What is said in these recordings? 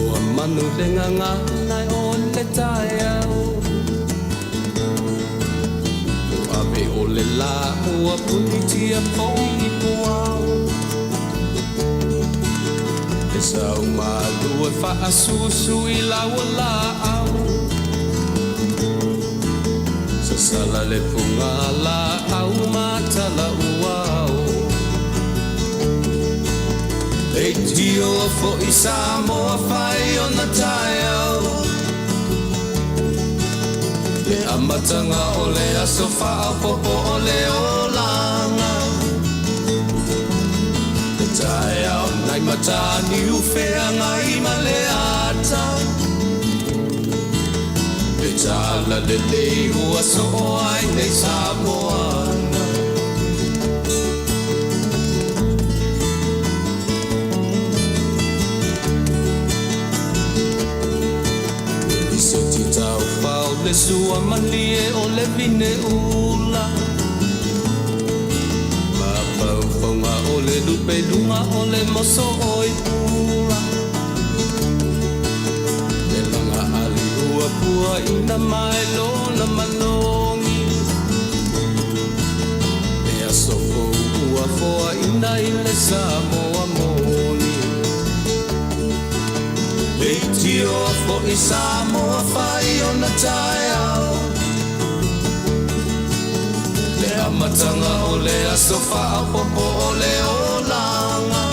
Toa manu le gagana o le taeao Ua ave o le la ua punitia foi i puao E sau malu e faasusu i laua laau Sasala le puga laau ma tala uao Leitio foi Samoa fai ona taeao Le amataga o le aso faaopoopo o le olaga Le taeao nai Mataniu feagai ma le ata Le tala lelei ua soo ai nei Samoana. Lisiti taufao le sua malie o le vine ula Mafaufauga o le lupe luga o le moso oi pula Le laga ali ua puaina mai lona manogi Le aso fou ua foaina i le Samoa moni Leitioa foi Samoa fai ona taeao Le amataga o le aso faaopoopo o le olaga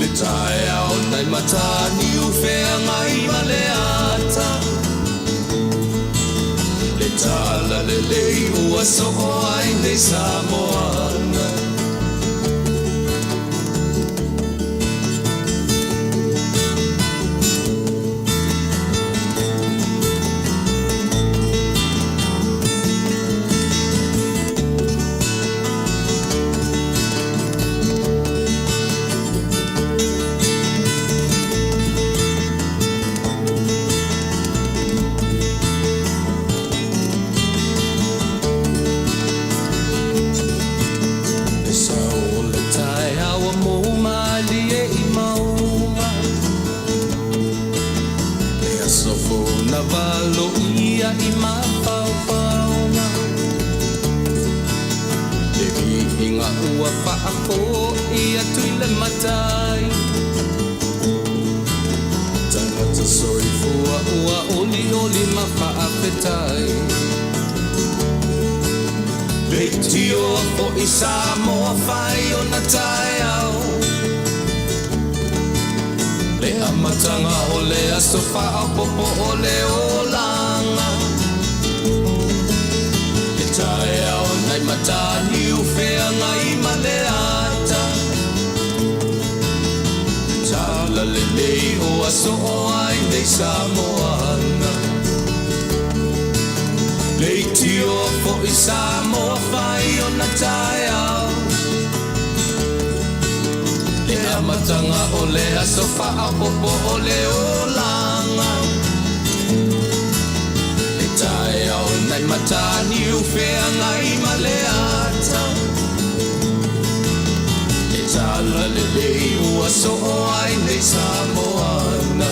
Le taeao nai Mataniu feagai ma le ata Le tala lelei ua soo ai nei Samoana. Le sao o le taeao ua mou malie i mauga Le aso fou na valoia i mafaufauga Le viiga ua faafoi atu i le Matai Tagata soifua ua olioli ma faafetai Leitioa foi Samoa fai ona taeao Le amataga o le aso faaopoopo o le olaga Le taeao nai Mataniu feagai ma le ata Le tala lelei ua soo ai nei Samoana Leitioa foi Samoa fai ona taeao Le amataga o le aso faaopoopo o le olaga Le taeao nai Mataniu feagai ma le ata Le tala lelei ua soo ai nei Samoana.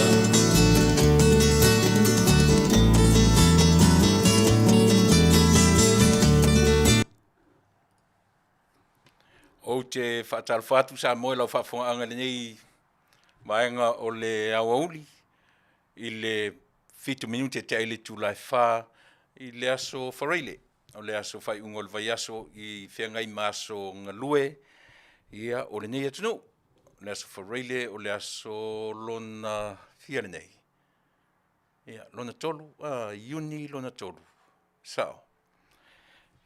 Ou te faatalofa atu Samoa i lau faafofogaaga i lenei vaega o le aoauli i le 7 minute tea i le itula e 4 i le aso Faraile, o le aso faaiuga o le vaiaso i feagai ma aso galue ia o lenei atunuu. O le aso Faraile o le aso lona fia lenei? Ia, lona tolu, Iuni lona tolu, sao.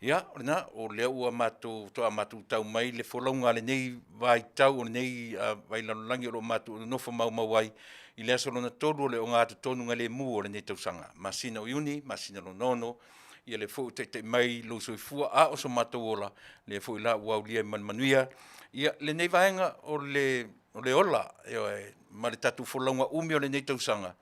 Ia, o lena, o lea ua matou, faatoa matou tau mai le folauga a lenei vaitau o lenei vailalolagi o lo o matou nonofo maumau ai i le aso lona tolu o le ogatotonu galemu o lenei tausaga, masina o Iuni, masina lona ono, ia lea foi ua taitai mai lou soifua a o so matou ola, lea foi la ua aulia ai ma le manuia ia lenei vaega o le ola, ioe, ma le tatou folauga umi o lenei tausaga.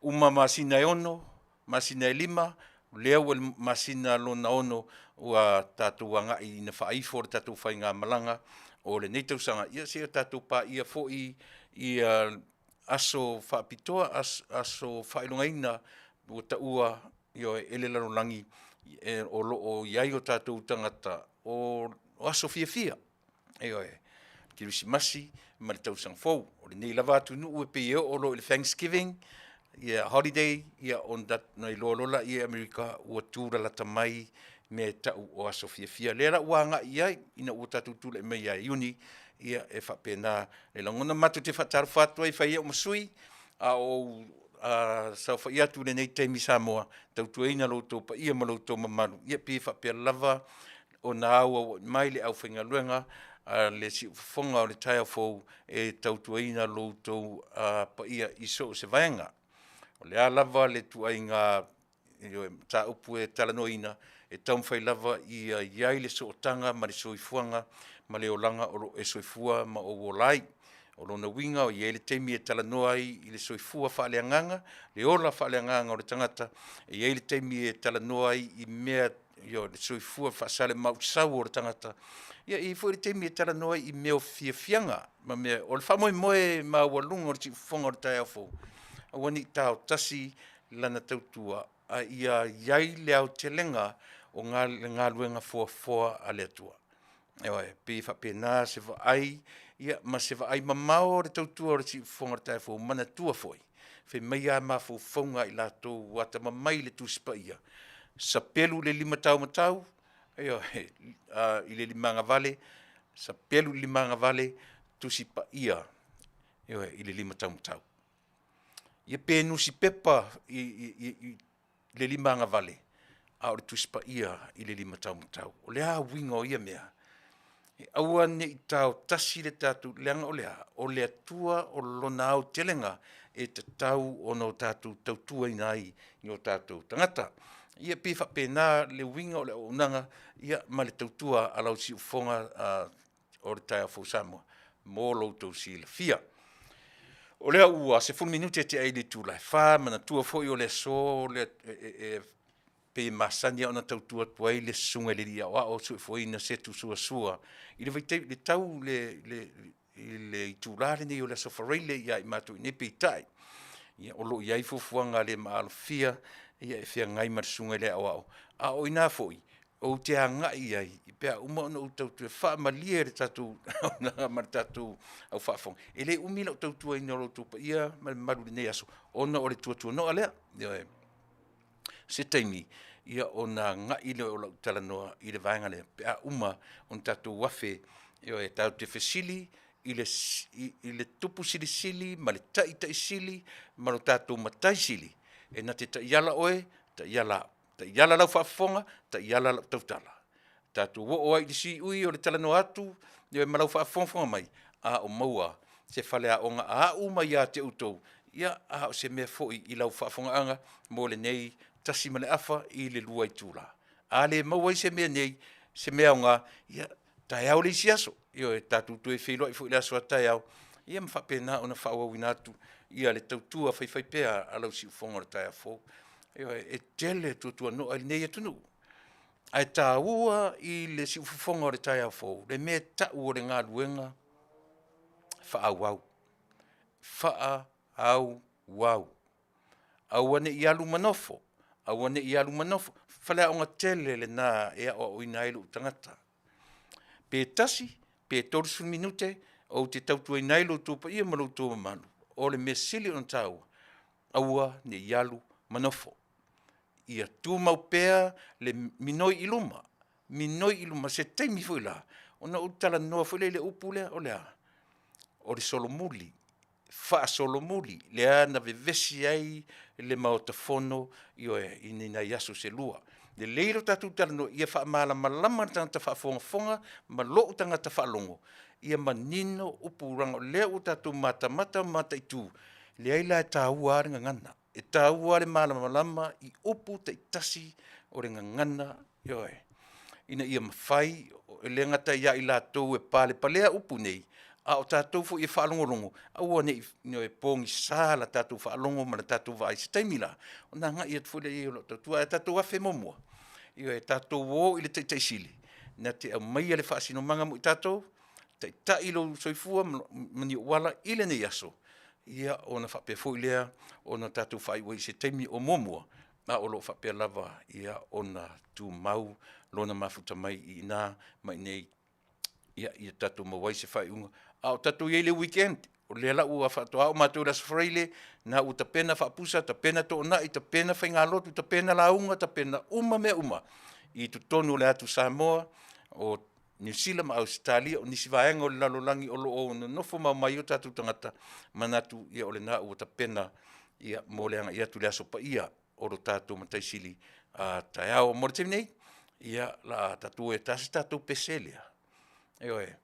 Uma masina e 6, masina e 5, o lea ua i le masina lona 6 ua tatou agai ina faaifo le tatou faigamalaga o lenei tausaga, ia seia tatou paia foi ia aso faapitoa, aso faailogaina ua taua ioe e le lalolagi o lo o i ai o tatou tagata o aso fiafia. Ioe, Kerisimasi ma le Tausaga Fou. O lenei lava atunuu e pei e oo loa i le Thanksgiving, ia holiday, ia ona iloa loa lea e Amerika ua tulalata mai mea e tau o aso fiafia. O lea la ua agai i ai ina ua tatou tulai mai ia Iuni, ia e faapena le lagona. Matou te faatalofa atu ai e fai ai au ma sui a o ou saofai atu i lenei taimi i Samoa, tautuaina lo outou paia ma lo outou mamalu, ia pei e faapea lava ona auauai mai le aufaigaluega a le siufofoga o le taeao fou e tautuaina lo outou paia i so o se vaega. O le a lava le ituaiga mataupu e talanoaina, e taumafai lava ia i ai le sootaga ma le soifuaga ma le olaga o lo o e soifua ma ou ola ai. O lona uiga e i ai le taimi e talanoa ai i le soifua faaleagaga, le ola faaleagaga o le tagata, e i ai le taimi e talanoa ai i mea o le soifua faasalemausau o le tagata, ia e i ai foi le taimi e talanoa ai i mea o fiafiaga ma mea. O le faamoemoe maualuga o le siufofoga o le taeao fou, aua ne i tao tasi lana tautua, a ia i ai le aotelega o le galuega foafoa a le Atua. Ioe, e pei e faapena se vaai ia ma se vaaimamao o le tautua o le siufofoga o le taeao fou. Manatua foi, fai mai lava mafaufauga a i latou ua atamamai i le Tusi Paia, sapelu le limataumatau, ioe, i le limagavale, sapelu le limagavale, Tusi Paia, ioe, i le limataumatau. Ia pe nusipepa i le limagavale, a o le Tusi Paia i le limataumatau. O le a uiga o ia mea? E aua ne i taotasi le tatou, leaga o le a? O le Atua o Lona aotelega e tatau ona o tatou tautuaina ai i o tatou tagata. Ia e pei e faapena le uiga o le auaunaga ia ma le tautua a lau siufofoga o le taeao fou Samoa mo lo outou silafia. O lea ua 10 minute tea i le itula e 4, manatua foi o le aso e pei e masani lava ona tautua atu ai le Susuga i le alii Aoao Suefuaina Setu Suasua i le vaitaimi i le tau i le itula lenei o le Aso Faraile ia i matou i inei, peitai, o lo o i ai fuafuaga le maalofia e feagai ma le Susuga i le Aoao, a o i ina foi ou te agai i ai pe a uma ona ou tautua. E faamalie le tatou auaunaga ma le tatou au faafofoga, e le umi lau tautuaina o lo outou paia ma le mamalu i lenei aso ona o le tuatuanoa lea. Ioe. O se taimi ona agai lea o lau talanoa i le vaega lea pe a uma ona tatou afe, ioe, tatou te fesili i le Tupu Silisili ma le Taitaisili ma lo tatou Matai Sili e na te taiala oe, taiala au, taiala lau faafofoga, taiala lau tautala. Tatou oo ai i le siui o le talanoa atu ma lau faafogafoga mai, a o maua se faleaoga a au uma ia te outou, ia a o se mea foi i lau faafofogaaga mo lenei 1:30 i le 2 itula. A le maua ai se mea nei, se mea aoga, ia taeao le isi aso, ioe, tatou toe feiloai foi i le aso a taeao, ia ma faapena ona faaauauina atu le tautua faifaipea a lau siufofoga o le taeao fou. Ioe, e tele tuatuanoa i lenei atunuu, ae taua i le siufofoga o le taeao fou le mea e tau o le galuega faaauau, faaauau. Aua ne i alu ma nofo, aua ne i alu ma nofo. Faleaoga tele lena e aoaoina ai lou tagata. Pe tasi pe 30 minute ou te tautuaina ai lo outou paia ma lo outou mamalu, o le mea sili ona taua, aua ne i alu ma nofo. Ia tumau pea le minoi i luma, minoi i luma. Se taimi foi la ona ou talanoa foi lea i le upu lea, o le a? O le solomuli, faasolomuli, lea na vevesi ai le Maota Fono, ioe, i ni nai aso se lua. Lelei lo tatou talanoa ia faamalamalama le tagata faafogafoga ma lou tagata faalogo ia manino upu, leaga o lea ua tatou matamata ma mataitu, leai la e taua lava le gagana, e taua lava le malamalama i upu taitasi o le gagana, ioe, ina ia mafai, e le gata ia i latou e palepalea upu nei, a o tatou foi e faalogologo, aua ne i pogisa la tatou faalogo ma le tatou vaai. Se taimi la ona agai atu foi lea i ai o lau tautua. Ae tatou afe muamua, ioe, tatou o i le Taitaisili na te aumaia le faasinomaga mo i tatou. Taitai lou soifua ma ni ou ala i lenei aso, ia ona faapea foi lea ona tatou faaiu ai i se taimi o muamua, a o lo o faapea lava ona tumau Lona mafuta mai i ina ma i inei ia tatou maua ai se faaiuga. A o tatou i ai i le weekend, o lea la ua faatoa oo matou i le aso Faraile lena ua tapena faapusa, tapena toonai, tapena faigalotu, tapena lauga, tapena uma mea uma i totonu o le atu Samoa o Niu Sila ma Ausetalia, o nisi vaega o le lalolagi o lo o nonofo mau ai o tatou tagata, manatu o lena ua tapena mo le agai atu i le Aso Paia o lo tatou Matai Sili a taeao. Mo le taimi nei, ia o le a tatou o e ta se tatou pese lea. Ioe. E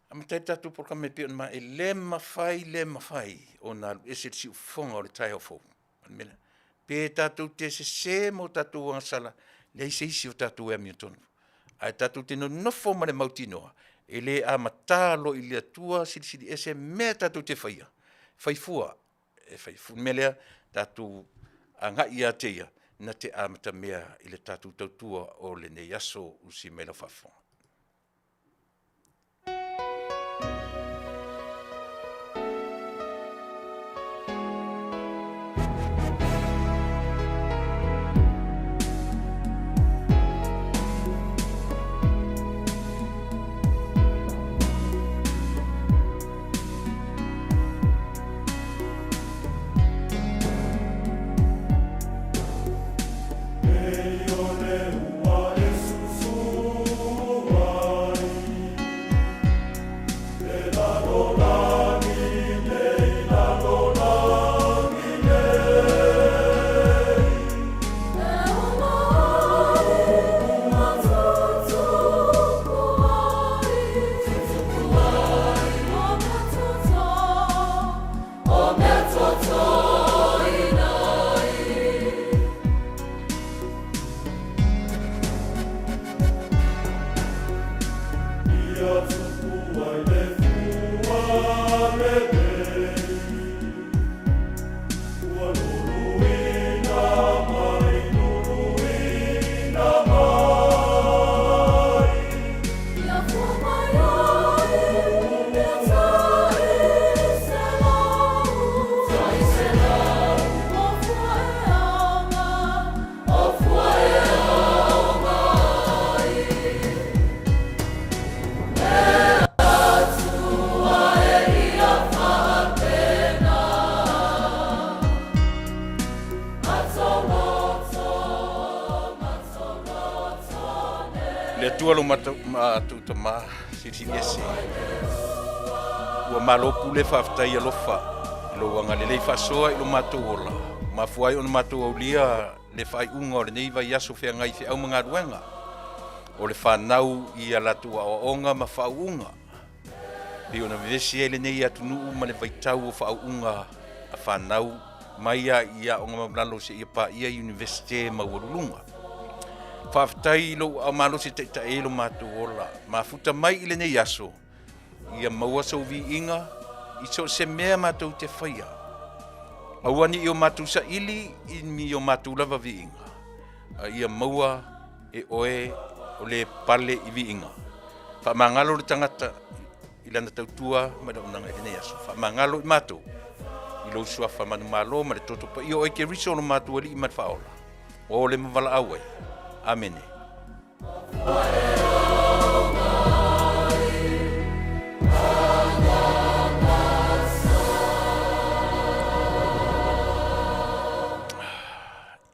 amata ai le tatou polokalame e pei ona… e le mafai, le mafai ona alu ese le siufofoga o le taeao fou. O le mea lea, pe tatou te sese ma o tatou agasala, e leai se isi o tatou e amiotonu, ae tatou te nonofo ma le mautinoa, e le amata loa i le Atua Silisili Ese mea tatou te faia, fai fua, e fai fua. O le mea lea, tatou agai ia te Ia na te amatamea i le tatou tautua o lenei aso. Usi mai lau faafofoga. Le Atua lo matou Tama Silisili Ese, ua malo pule faafetai alofa i lou agalelei faasoa i lo matou ola, mafua ai ona matou aulia le faaiuga o lenei vaiaso feagai i feau ma galuega o le fanau i a latou aoaoga ma faauuga. Pei ona vevesi ai lenei atunuu ma le vaitau o faauuga a fanau mai lava i aoga maualalo seia paia Iunivesite maualuluga. Faafetai i lou aao malosi e taitai ai lo matou ola mafuta mai i lenei aso, ia maua sou viiga i so o se mea matou te faia. Aua ne i o matou saili i ni o matou lava viiga, a ia maua e oe o le pale i viiga. Faamagalo le tagata i lana tautua ma le auaunaga i lenei aso. Faamagalo i matou i lou suafa manumalo ma le toto paia o oe Keriso o lo matou Alii ma le Faaola. O le ma valaau ai. Amene.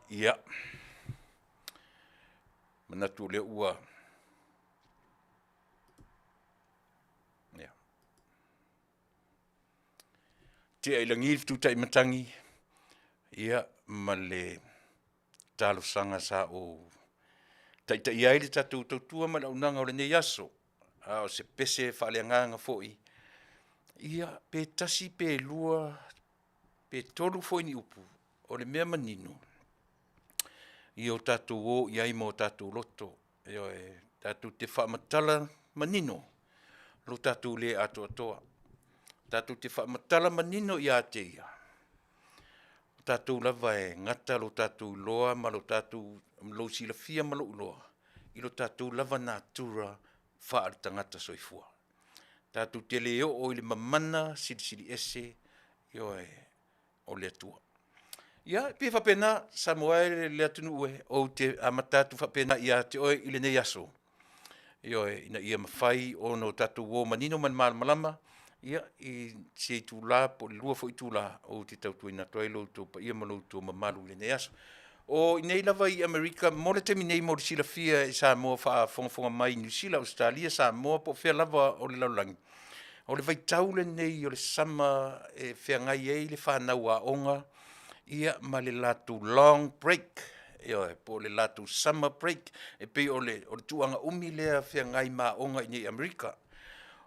Ia, manatu o lea ua Ia. Tea i lagi le fetutai matagi, ia, ma le talosaga sa ou taitaia ai le tatou tautua ma le auaunaga o lenei aso, a o se pese faaleagaga foi, ia, pe tasi pe lua pe tolu foi ni upu, o le mea manino, ia o tatou o i ai ma o tatou loto, ioe, tatou te faamatala manino lo tatou le atoatoa. Tatou te faamatala manino ia te Ia, o tatou lava e gata lo tatou iloa ma lo tatou lou silafia ma lou iloa i lo tatou lava natura faaletagata soifua. Tatou te le oo i le mamana silisili ese, ioe, o le Atua. Ia, e pei e faapena Samoa e le atunuu e, ou te amata atu faapena ia te oe i lenei aso, ioe, ina ia mafai ona o tatou o manino ma le malamalama i se itula po o le 2 foi itula ou te tautuaina atu ai lo outou paia ma lo outou mamalu i lenei aso. O i inei lava i Amerika mo le taimi nei mo le silafia e Samoa o faafogafoga mai i Niu Sila, Ausetalia, Samoa po o fea lava o le lalolagi, o le vaitau lenei o le summer e feagai ai le fanau aoga ma le latou long break, ioe, po o le latou summer break. E pei o le tulaga umi lea e feagai ma aoga i inei i Amerika.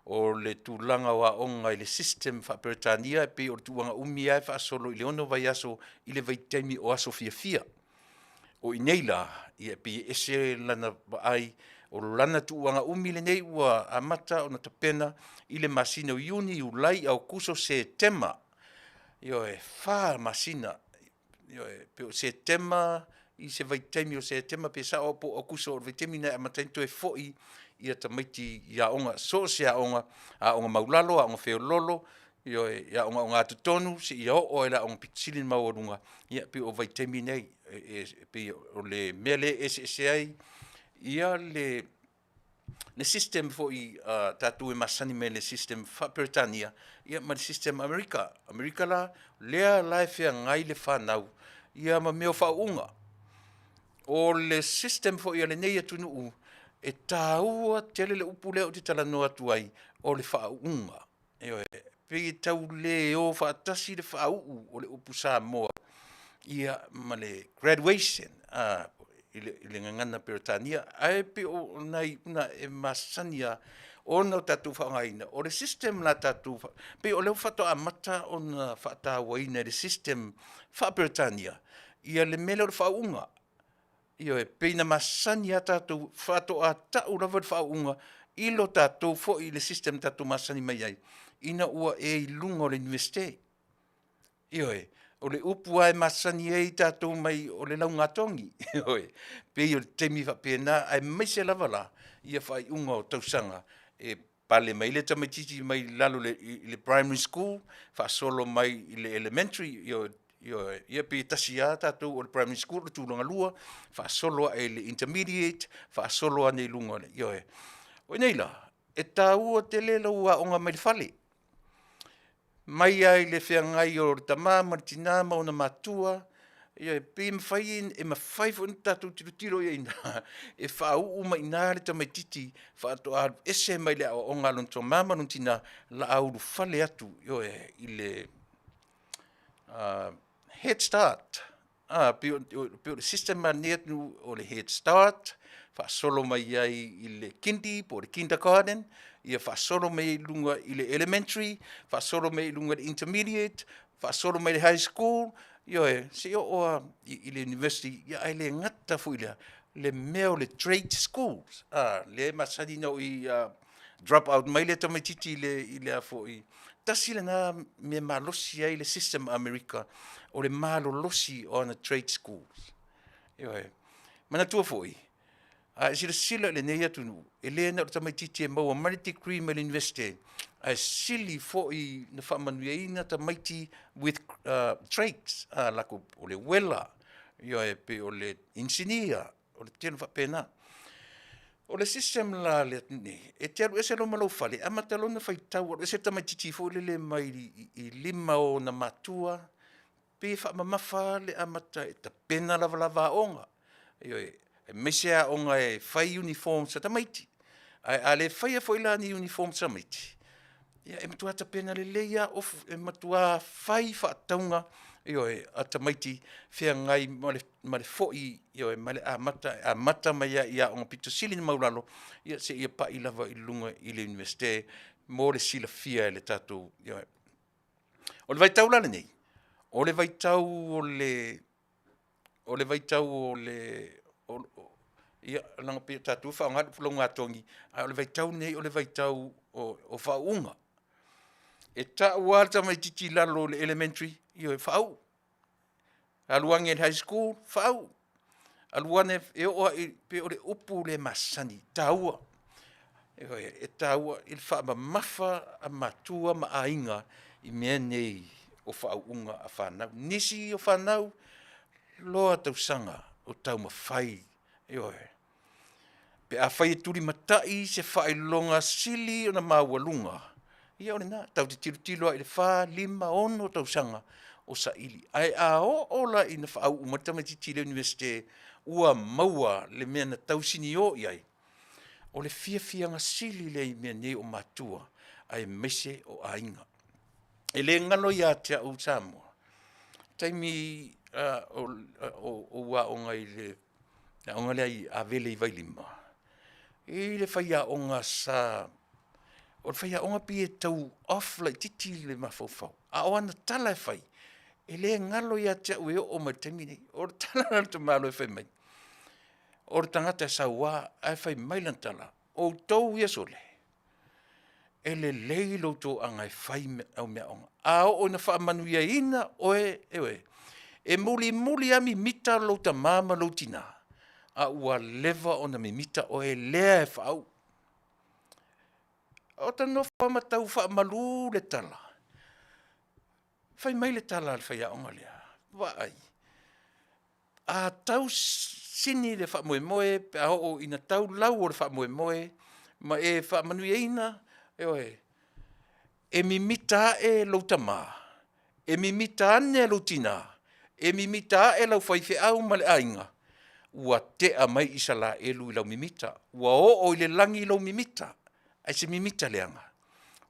O le tulaga o aoga i le system faa-Peretania e pei o le tulaga umi lava e faasolo i le 6 vaiaso i le vaitaimi o aso fiafia. O i inei la, e pei e ese lana vaai, o lana tulaga umi lenei ua amata ona tapena i le masina o Iuni, Iulai, Aokuso, Setema, ioe, e 4 masina. Ioe, pei o Setema i se vaitaimi o Setema pe sao au po o Aokuso o le vaitaimi lena e amata ai ona toe foi tamaiti i aoga, so o se aoga, aoga maualalo, aoga feoloolo, ioe, i aoga ogatotonu seia oo lava i le aoga aupito sili ona maualuga, ia pei o vaitaimi nei. E pei o le mea lea e eseese ai le system foi a tatou e masani mai i le system faa-Peretania ma le system a Amerika. O Amerika la, lea la e feagai le fanau ma mea o faauuga. O le system foi a lenei atunuu, e taua tele le upu lea ou te talanoa atu ai, o le faauuga. Ioe. E pei e tau le o faatasi le faauu o le upu Samoa ma le graduation i le gagana Peretania. Ae pei o nai uiga e masani lava ona tatou faaaogaina. O le system a tatou, pei o lea faatoa amata ona faatauaina e le system faa-Peretania le mea lea o le faauuga. Ioe. E pei ona masani lava tatou, faatoa tau lava le faauuga i lo tatou foi system tatou te masani mai ai, ina ua e i luga o le Iunivesite. Ioe. O le upu lava e masani ai tatou mai o le laugatogi, ioe, e pei o le taimi faapena, aemaise lava la faaiuga o tausaga e pale mai ai le tamaitiiti mai lalo i le primary school faasolo mai i le elementary, ioe, ia pei e tasi lava tatou o le primary school o le tulaga lua, faasolo ae i le intermediate, faasolo ane i luga, ioe. O i inei la, e taua tele lou aoga mai le fale, mai lava i le feagai o le tama ma le tina ma ona matua, ioe, pei e mafai foi ona tatou tilotilo i ai i ina, e faauu mai i ina le tamaitiiti faatoa alu ese mai le aoaoga a lona tama ma lona tina, o le a ulufale atu, ioe, i le Head Start. Pei o le system lena a lenei atunuu, o le Head Start, faasolo mai ai i le kindy po o le kindergarten, ia faasolo mai ai i luga i le elementary, faasolo mai ai i luga i le intermediate, faasolo mai i le high school, ioe, seia oo lava i le university. Ae le gata foi i lea, o le mea o le trade schools, lea e masani ona oo ina drop out mai le tamaitiiti i le a foi… Tasi lena mea e malosi ai le system a Amerika, o le malolosi o ana trade schools. Ioe. Manatua foi, a e silasila i lenei atunuu, e le na o le tamaitiiti e maua mai le degree mai le Iunivesite, ae sili foi ona faamanuiaina tamaiti with trades, latou, o le uela, ioe, pei o le inisinia, o le tele faapena. O le system la a le atunuu nei, e te alu ese loa ma lou fale, e amata loa ona faitau alu ese le tamaitiiti foi lele mai lima o ona matua, pei e faamamafa lava le amata e tapena lavalava aoga, ioe, aemaise aoga e fai uniforms a tamaiti. Ae a le faia foi la ni uniforms a tamaiti, ia e matua tapena lelei lava ofu, e matua fai faatauga, ioe, a tamaiti, feagai ma le foi, ioe, ma le amata, e amata mai lava i aoga aupito sili ona maualalo seia pai lava i luga i le Iunivesite mo le silafia e le tatou… Ioe. O le vaitau la lenei, o le vaitau o le ia leaga e pei o tatou e faaaoga le upu laugatogi, a o le vaitau lenei o le vaitau o faauuga. E tau lava le tamaitiiti i lalo o le elementary, ioe, faauu. Alu ane i le high school, faauu. Alu ane e oo lava i… pei o le upu lea e masani, e taua. Ioe, e taua i le faamamafa a matua ma aiga i mea nei o faauuga a fanau. Nisi o fanau, loa tausaga o taumafai, ioe, pe afai e tulimatai se faailoga sili ona maualuga, ia o lena. Tatou te tilotilo lava i le 4, 5, 6 tausaga o saili. Ae a oo la ina faauu mai le tamaitiiti i le Iunivesite ua maua le mea na tausinio i ai, o le fiafiaga sili lea i mea nei o matua aemaise o aiga. E le galo ia te au Samoa le taimi o ou aoga i le aoga lea i Avele i Vailima, e i ai le faiaoga sa, o le faiaoga pei e tau off laitiiti le mafaufau, a o ana tala e fai, e le galo ia te au e oo mai i le taimi lenei. O le tala la a le tamaloa fai mai, o le tagata e saua ae fai mai lana tala, outou ia sole, e lelei lo outou aga e fai au meaaoga, a oo ina faamanuiaina oe, ioe, e mulimuli lava mimita lou tama ma lou tina, a ua leva ona mimita oe lea e faauu. Ota nofo lava ma tau faamalu le tala, fai mai le tala a le faiaoga lea, vaai, a tau sini le faamoemoe pe a oo ina tau lau o le faamoemoe ma e faamanuiaina, ioe, e mimita ae lou tama, e mimita ane lou tina, e mimita ae lau faifeau ma le aiga, ua tea mai Isaraelu i lau mimita, ua oo i le lagi lou mimita. Ae se mimita leaga?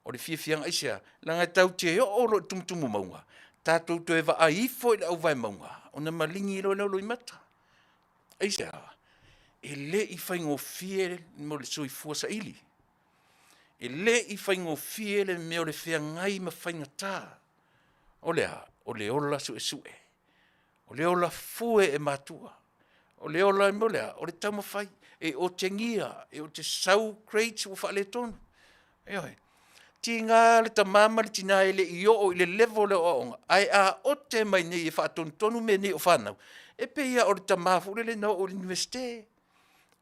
O le fiafiaga, aisea? Leaga e tatou te oo loa i le tumutumu mauga, tatou toe vaai ifo i le auvae mauga, ona maligi loa lea o loimata. Aisea? E le i faigofie mo le soifua saili, e le i faigofie le mea o le feagai ma faigata. O le a? O le ola suesue, o le ola fue e matua, o le ola mo le a? O le taumafai e otegia, e te sau grades ua faaletonu, ioe. Tiga le tama ma le tina e le i oo i le level lea o aoaoga, ae a ote mai nei e faatonutonu mea nei o fanau, e pei lava o le tama foi lele na oo i le Iunivesite,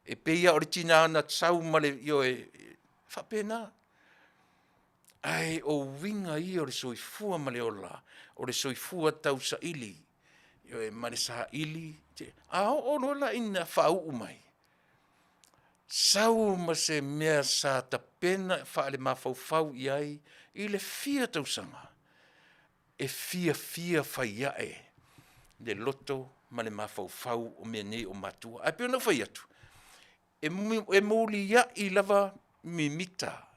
e pei lava o le tina na sau ma le, ioe, e faapena. Ae o uiga ia o le soifua ma le ola, o le soifua tausaili, ioe ma le saili. A oo loa la ina faauu mai, sau ma se mea sa tapena faalemafaufau i ai i le fia tausaga, e fiafia fai ae le loto ma le mafaufau o mea nei o matua. Ae pei ona ou fai atu, e muliai lava mimita,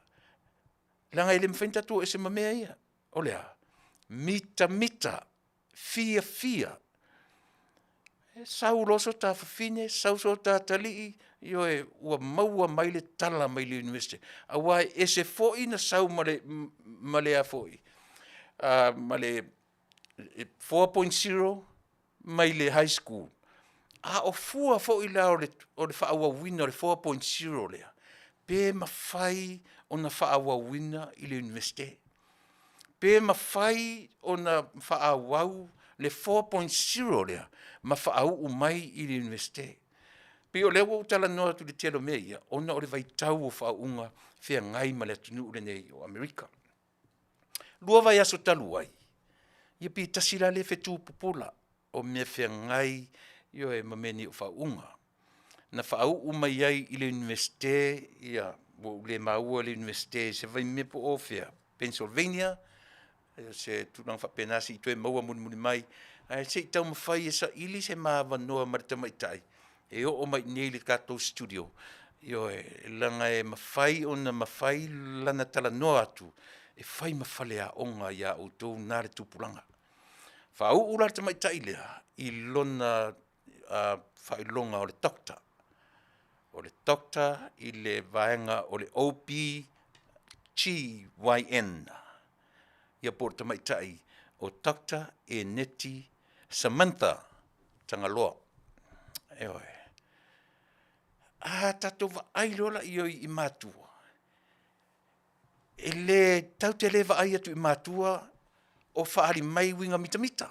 leaga e le mafai ona tatou o ese ma mea ia. O le a? Mitamita, fiafia, sau loa so ta fafine sau so ta atalii, ioe, ua maua mai le tala mai le Iunivesite, aua e ese foi ona sau ma le 4.0 mai le High School, a o fua foi la o le faaauauina o le 4.0 lea, pe mafai ona faaauauina i le Iunivesite. Pe mafai ona faaauau le 4.0 lea ma faauu mai i le Iunivesite. E pei o lea ua ou talanoa atu i le tele o mea ia, ona o le vaitau o faauuga feagai ma le atunuu lenei o Amerika. 2 vaiaso talu ai, ia pe tasi la lea fetu pupula o mea feagai, ioe, ma mea nei o faauuga. Na faauu mai ai i le Iunivesite ua ou le maua le Iunivesite i se vaimea po o fea, Pennsylvania, se tulaga faapena se i toe maua mulimuli mai, ae se i taumafai e saili se ma avanoa ma le tamaitai e oo mai i inei i le tatou studio, ioe, leaga e mafai ona mafai lana talanoa atu e fai ma faleaoga ia outou na le tupulaga. Faauu la le tamaitai lea i lona faailoga o le Doctor, o le Doctor i le vaega o le OBGYN, ia po o le tamaitai o Dr. Eneti Samantha Tagaloa. Ioe. A tatou vaai loa la i ai i matua, e le tatou te le vaai atu i matua o faaali mai uiga mitamita,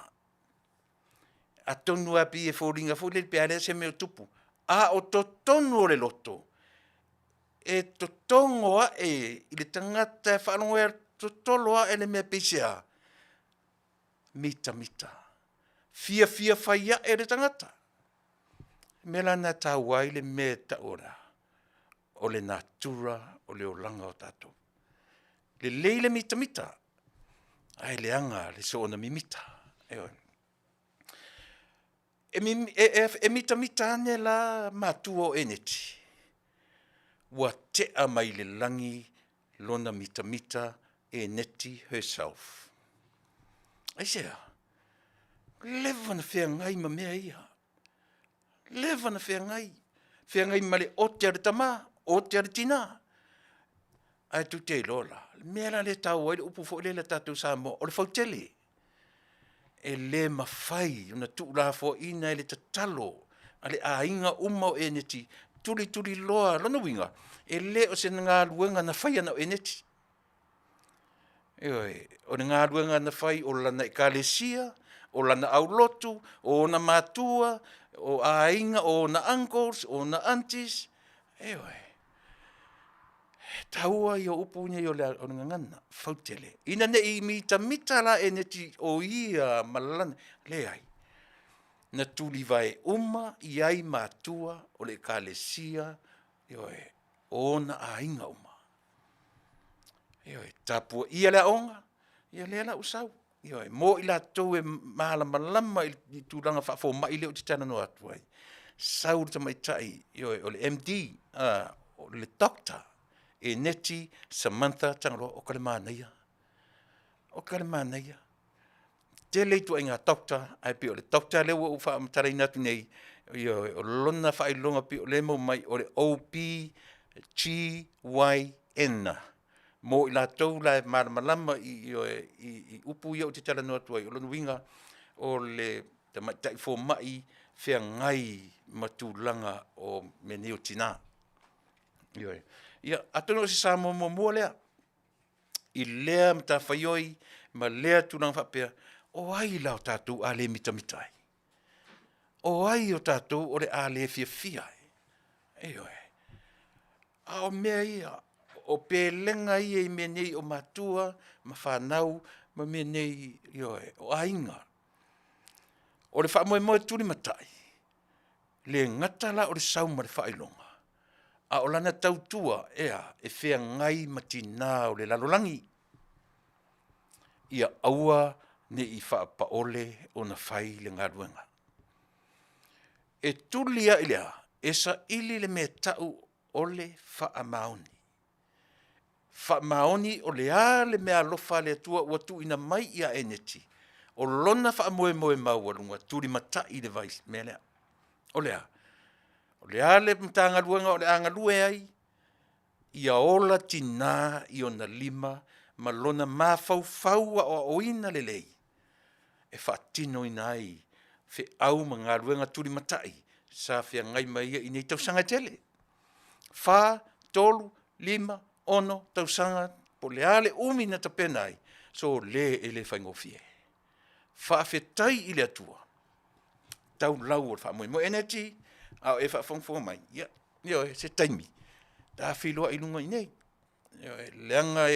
atonu lava e pei e foliga foi lele pe a leai se mea o tupu, a o totonu o le loto. E totogo ae i le tagata e faalogo ai totolo ae le mea peisea? Mitamita. Fiafia fai ae le tagata. O le mea la lena e taua ai le mea e tau o le a? O le natura o le olaga o tatou. Lelei le mitamita, ae leaga le soona mimita. Ioe. E mitamita ane la matua o Eneti, ua tea mai le lagi lona mitamita Eneti herself. Aisea? Ua leva ona feagai ma mea ia, leva ona feagai, feagai ma le ote a le tama, ote a le tina. Ae tou te iloa la, o le mea la lea e taua ai le upu foi lele a tatou Samoa, o le fautele. E le mafai ona tuulafoaiina e le tatalo a le aiga uma o Eneti, tulituliloa, lona uiga, e le o se galuega na faia na o Eneti. Ioe, o le galuega na fai o lana ekalesia, o lana aulotu, o ona matua, o aiga, o ona uncles, o ona aunties, ioe. E taua ia o upu nei o le gagana, fautele. Ina ne i mitamita la Eneti o ia ma lana, leai, na tulivae uma i ai matua o le ekalesia, ioe, o ona aiga uma. Ioe, tapuaia le aoga, ia lea la ua sau, ioe, mo i latou e malamalama i tulaga faafomai lea ou te talanoa atu ai, sau le tamaitai, ioe, o le MD, o le Doctor Eneti Samantha Tagaloa, oka le manaia, oka le manaia. Tele ituaiga doctor, ae pei o le doctor lea ua ou faamatalaina atu nei, ioe, o lona faailoga pei o lea e maua mai o le OBGYN mo i latou la e malamalama i upu ia ou te talanoa atu ai, o lona uiga o le tamaitai fomai feagai ma tulaga o mea nei o tina. Ioe. Ia, atonu o se Samoa muamua lea i lea matafaioi ma lea tulaga faapea, o ai la o tatou a le mitamita ai? O ai o tatou o le a le fiafia ai? Ioe. A o mea ia, o pelega ia i mea nei o matua ma fanau ma mea nei, ioe, o aiga. O le faamoemoe tulimatai, e le gata la o le sau ma le faailoga, a o lana tautua e a? E feagai ma tina o le lalolagi, ia aua ne i faapaole ona fai le galuega. E tuli lava i le a? E saili le mea e tau o le faamaoni. Faamaoni o le a le meaalofa a le Atua ua tuuina mai ia Eneti, o lona faamoemoe maualuga, tulimatai i le mea lea. O le a? O le a le Matagaluega o le a galue ai, ia ola tina i ona lima ma lona mafaufau aoaoina lelei e faatinoina ai feau ma galuega tulimatai sa feagai ma ia i nei tausaga e tele. 4, 3, 5, 6 tausaga po o le a le umi na tapena ai, sole e le faigofie. Faafetai i le Atua, tau lau o le faamoemoe. Eneti, a o e faafogafoga mai, ia, ioe, se taimi ta feiloai i luga i inei. Ioe, leaga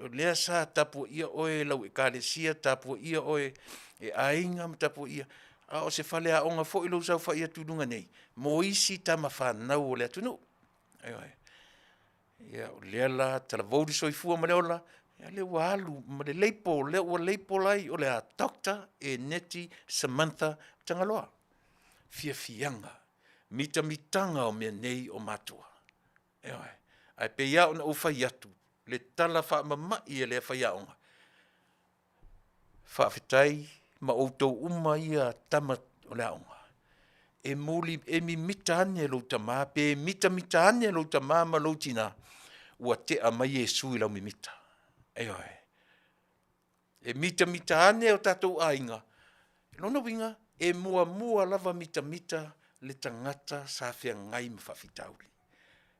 o lea sa tapuaia oe e lau Ekalesia, tapuaia oe e aiga ma tapuaia, a o se faleaoga foi lou saofai atu i luga nei mo isi tama fanau o le atunuu. Ioe. Ia, o lea la talavou le soifua ma le ola, ia lea ua alu ma le label, lea ua label ai o le a Doctor Eneti Samantha Tagaloa. Fiafiaga, mitamitaga o mea nei o matua. Ioe. Ae pei lava ona ou fai atu, le tala faamama'i a lea faiaoga, faafetai ma outou uma ia tama o le aoga, e muli, e mimita ane lou tama pe mitamita ane lou tama ma lou tina, ua tea mai Iesu i lau mimita. Ioe. E mitamita ane o tatou aiga, lona uiga, e muamua lava mitamita le tagata sa feagai ma faafitauli.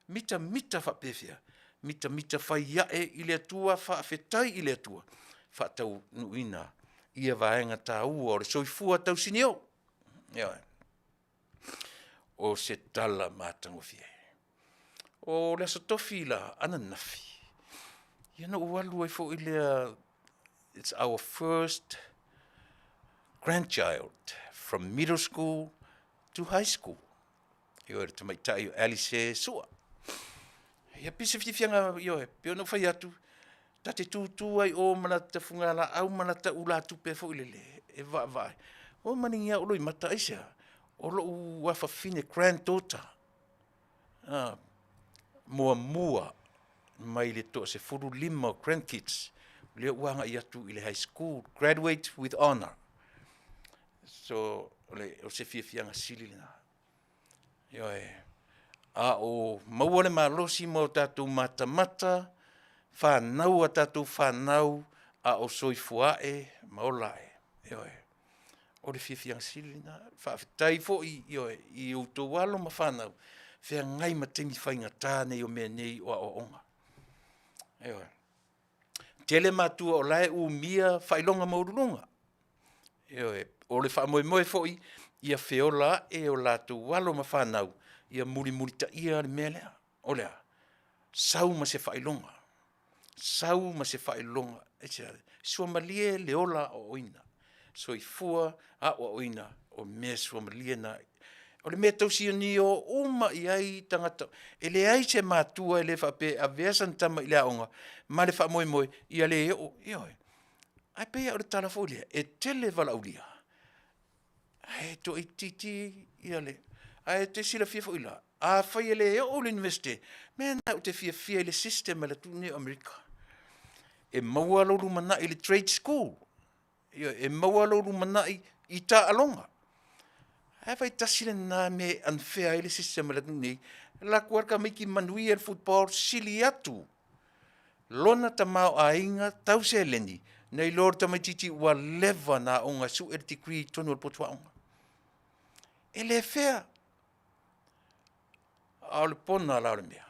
Mitamita faapefea? Mitamita fai ae i le Atua, faafetai i le Atua, faataunuuina ia vaega taua o le soifua tausinio. Ioe. O se tala matagofie. O le Aso Tofi la ananafi, ia na ou alu ai foi lea, it's our first grandchild from middle school to high school. Ioe, le tamaitai o Alice Sua. Ia pei o se fiafiaga, ioe, pei ona ou fai atu, ta te tutu lava i o ma lata fugalaau ma lata ulatupe foi lele e vaavaai. Ua maligea ai ou loimata, aisea? O lou afafine, grand daughter muamua mai le toasefululima o grandkids lea ua agai atu i le High School, graduate with honour. So, o se fiafiaga sili lena. Ioe. A o maua le malosi ma o tatou matamata fanau a tatou fanau a o soifua ae ma ola ae. Ioe. O le fiafiaga sili lena. Faafetai foi, ioe, i outou alo ma fanau, feagai ma taimi faigata nei o mea nei o aoaoga. Ioe. Tele matua o la e umia faailoga maualuluga, ioe, o le faamoemoe foi ia feola ae o latou alo ma fanau ia mulimulitaia le mea lea. O le a? Sau ma se faailoga, sau ma se faailoga. Aisea? Suamalie le ola aoaoina, soifua aoaoina o mea suamalie na. O le mea e tausionio uma i ai tagata, e leai se matua e le faapea e avea sana tama i le aoga ma le faamoemoe ia le oo, ioe. Ae pei lava o le tala foi lea, e tele valaaulia, ae toaitiiti ia le… Ae e te silafia foi la, afai e le oo i le Iunivesite, o le mea lena ou te fiafia ai i le system a le atunuu lenei o Amerika. E maua lou lumanai i le trade school, ioe, e maua lou lumanai i taaloga. Ae afai tasi lena mea e unfair ai le system a le atunuu nei, e alu atu lava le tamaiti manuia i le football, sili atu lona tamaoaiga tau seleni nai lo le tamaitiiti ua leva ona aoga e sue le degree i totonu o le potu aoga. E le fair. A o le pona la o le mea,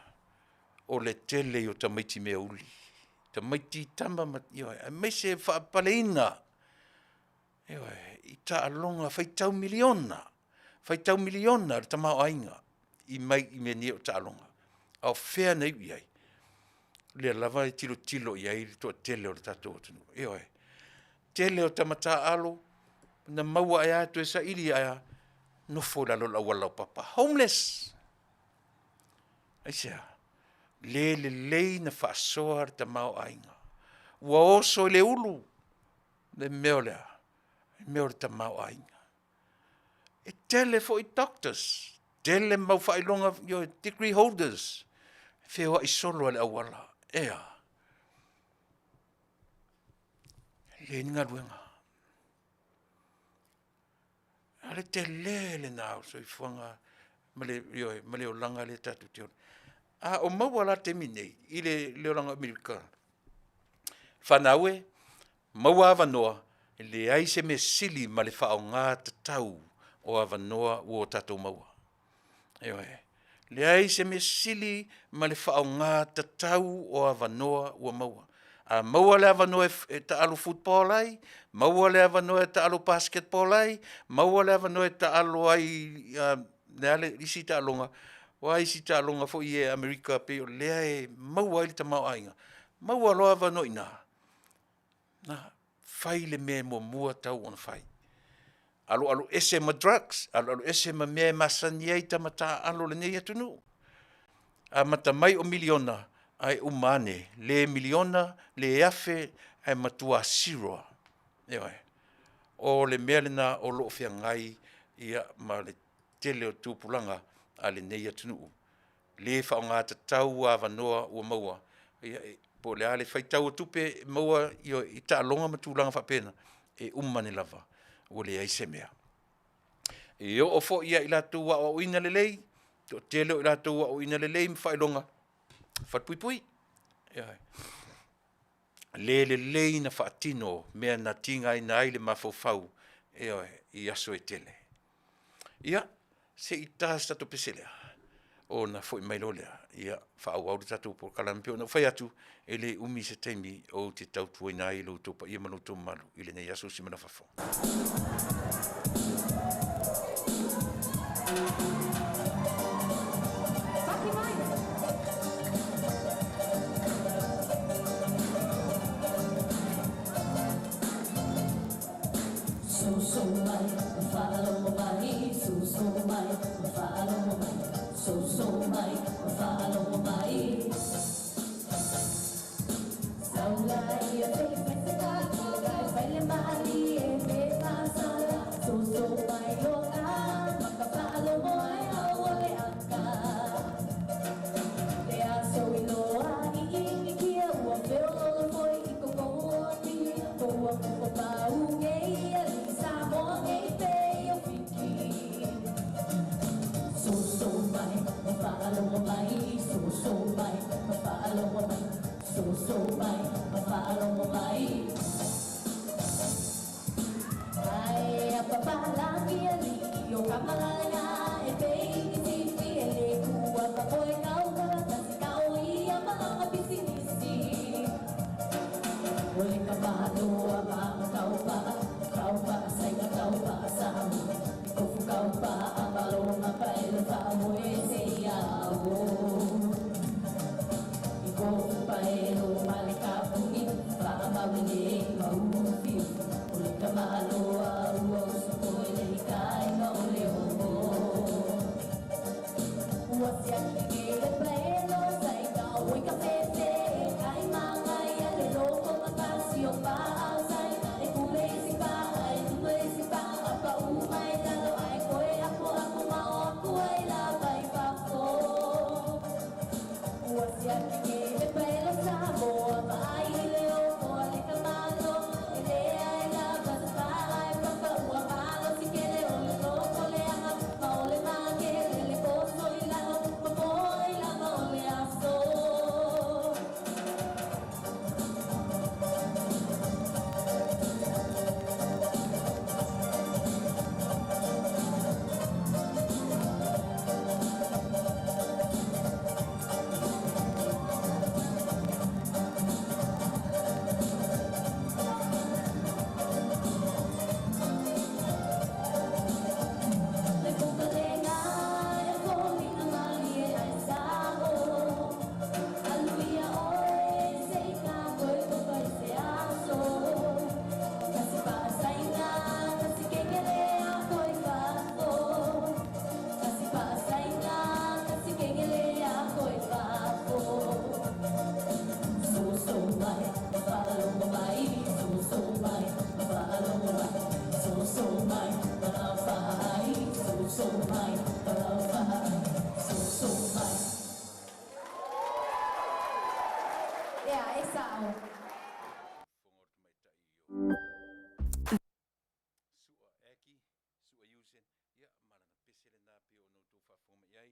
o le tele ia o tamaiti meauli, tamaiti tama ma, ioe, aemaise le faapaleina, ioe, i taaloga faitau miliona, faitau miliona le tamaoaiga i mai i mea nei o taaloga. A o fea na iu i ai? O lea lava e tilotilo i ai le toatele o le tatou atunuu, ioe. Tele o tama taaalo na maua ae lava toe saili ae lava, nofo i lalo o le auala laupapa, homeless. Aisea? Le lelei ona faasoa le tamaoaiga, ua oso i le ulu le mea o le a? Le mea o le tamaoaiga. E tele foi doctors, tele mau faailoga degree holders, feoai solo lava i le auala. E a? E leai ni galuega. A o le tele lena o le soifuaga ma le, ioe, ma le olaga lea tatou te ola ai. A o maua la le taimi lenei i le olaga o Amerika, fanau e, maua avanoa, e leai se mea sili ma le faaaoga tatau o avanoa ua tatou maua. Ioe. Leai se mea sili ma le faaaoga tatau o avanoa ua maua. A maua le avanoa e taalo football ai, maua le avanoa e taalo basketball ai, maua le avanoa e taalo ai le a le isi taaloga, o a isi taaloga foi i Amerika pei o lea e maua ai le tamaoaiga, maua loa avanoa i ina, na, fai le mea e muamua tatau ona fai. Aloaloese ma drugs, aloaloese ma mea e masani ai tama taaalo o lenei atunuu. Amata mai o miliona ae uma ane, le miliona, le afe, ae matua zero lava. Ioe. O le mea lena o lo o feagai ma le tele o tupulaga a lenei atunuu, le faaaoga tatau avanoa ua maua, ia po o le a le faitau o tupe e maua i taaloga ma tulaga faapena, e uma ane lava ua leai se mea. E oo foi ia i latou ua aoaoina lelei, toatele o i latou ua aoaoina lelei ma faailoga falepuipui. Ioe. Le lelei ona faatino mea na tigaina ai le mafaufau, ioe, i aso e tele. Ia, se i ta se tatou pese lea ona foi mai loa lea, ia faaauau le tatou polokalame. E pei ona ou fai atu, e le umi se taimi ou te tautuaina ai lo outou paia ma lo outou mamalu i lenei aso. Usi mai lau faafofoga. Soso mai, faalogo mai, soso mai, faalogo mai, soso mai, faalogo mai. Saula ia fe fe se ka ka kai fai le mali e pe pasala, soso mai o ka, maka faalogo ai au o le aka. Le aso i loa i ingi kia ua feololo foi i koko o ti, ko ua koko pau ngei a li Samoa ngei pe o fiki. Soso mai, faalogo mai, soso mai, faalogo mai, soso mai, faalogo mai. Ai a papalangi ali o kamalala e pe i sifi e le kua pa koe kau kasi kau ia mahanga bisinisi. Ole ka pahaloa pa kau pa, kau pa sai ka kau pa sa mu. Kofu kau pa amalonga pa ele fa moe se ia o. I kofu pa elo male ka puni, fa mawile maufi. Ole ka mahaloa ua usu koe le hikai ma ole o. Ua siaki ke le paelo sai ka oi ka fefe, kai manga ia le loko makasi o pa au sai. E kule isi pa ai, tume isi pa, apa umai lalo ai koe aku aku mau aku ai la pai pafo. Ua siaki ke le paelo sa moa pa ai le o moa le kamalo. E le ai la pa sa pa ai pa pa ua malo si ke le o le loko le anga. Ma o le ma ke le le poso i lalo, ma po i la ma o le aso. Le kukalenga e fōlina malie ai sa'o. Aluia oe se i ka koe topa i se aso. Kasi paasaina, kasi kengele a koe fafo. Kasi paasaina, kasi kengele a koe fafo. Soso mai, faalogo mai, soso mai, faalogo mai, soso mai, faalogo soso mai, faalogo soso mai. Ia, e sa'o. Fofoga o le tamaitai o Su'a Aki, Su'a Usen, ia, ma lana pese lena pei ona outou faafofoga mai ai.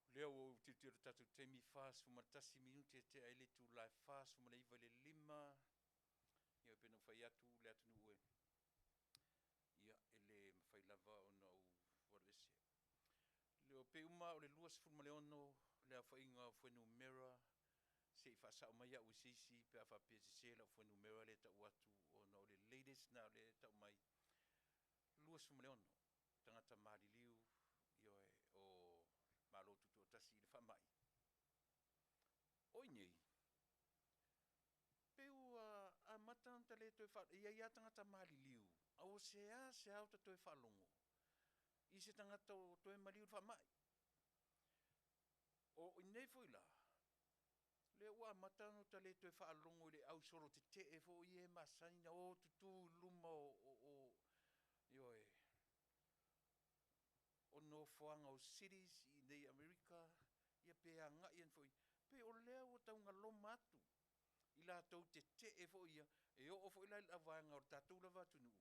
O lea ua ou tilotilo i le tatou taimi 41 minute e tea ai le itula e 49 i le 5. Ia, e pei ona ou fai atu le atunuu e, ia, e le mafai lava ona ou alu ese. Le o pe uma o le 26 le aofaiga o fuainumera se i faasao mai au e se isi pe a faapea e sese lau fuainumera lea e tau atu ona o le latest na o lea e tau mai 26 tagata maliliu ioe o Malo Tutoatasi i le faamai. O i nei, pe ua amata ona ta le toe faa... e i ai lava tagata maliliu, a ua seasea o ta toe faalogo i se tagata o toe maliu i le faamai. O i nei foi la, lea ua amata ona ta le toe faalogo i le ausolo tetee foi ia e masani na o tutu i luma o, o, o ioe, o nofoaga o cities i nei Amerika, ia pe agai ane foi, pe o lea ua taugaloma atu i latou tetee foi ia, e oo foi la i le vaega o le tatou lava atunuu,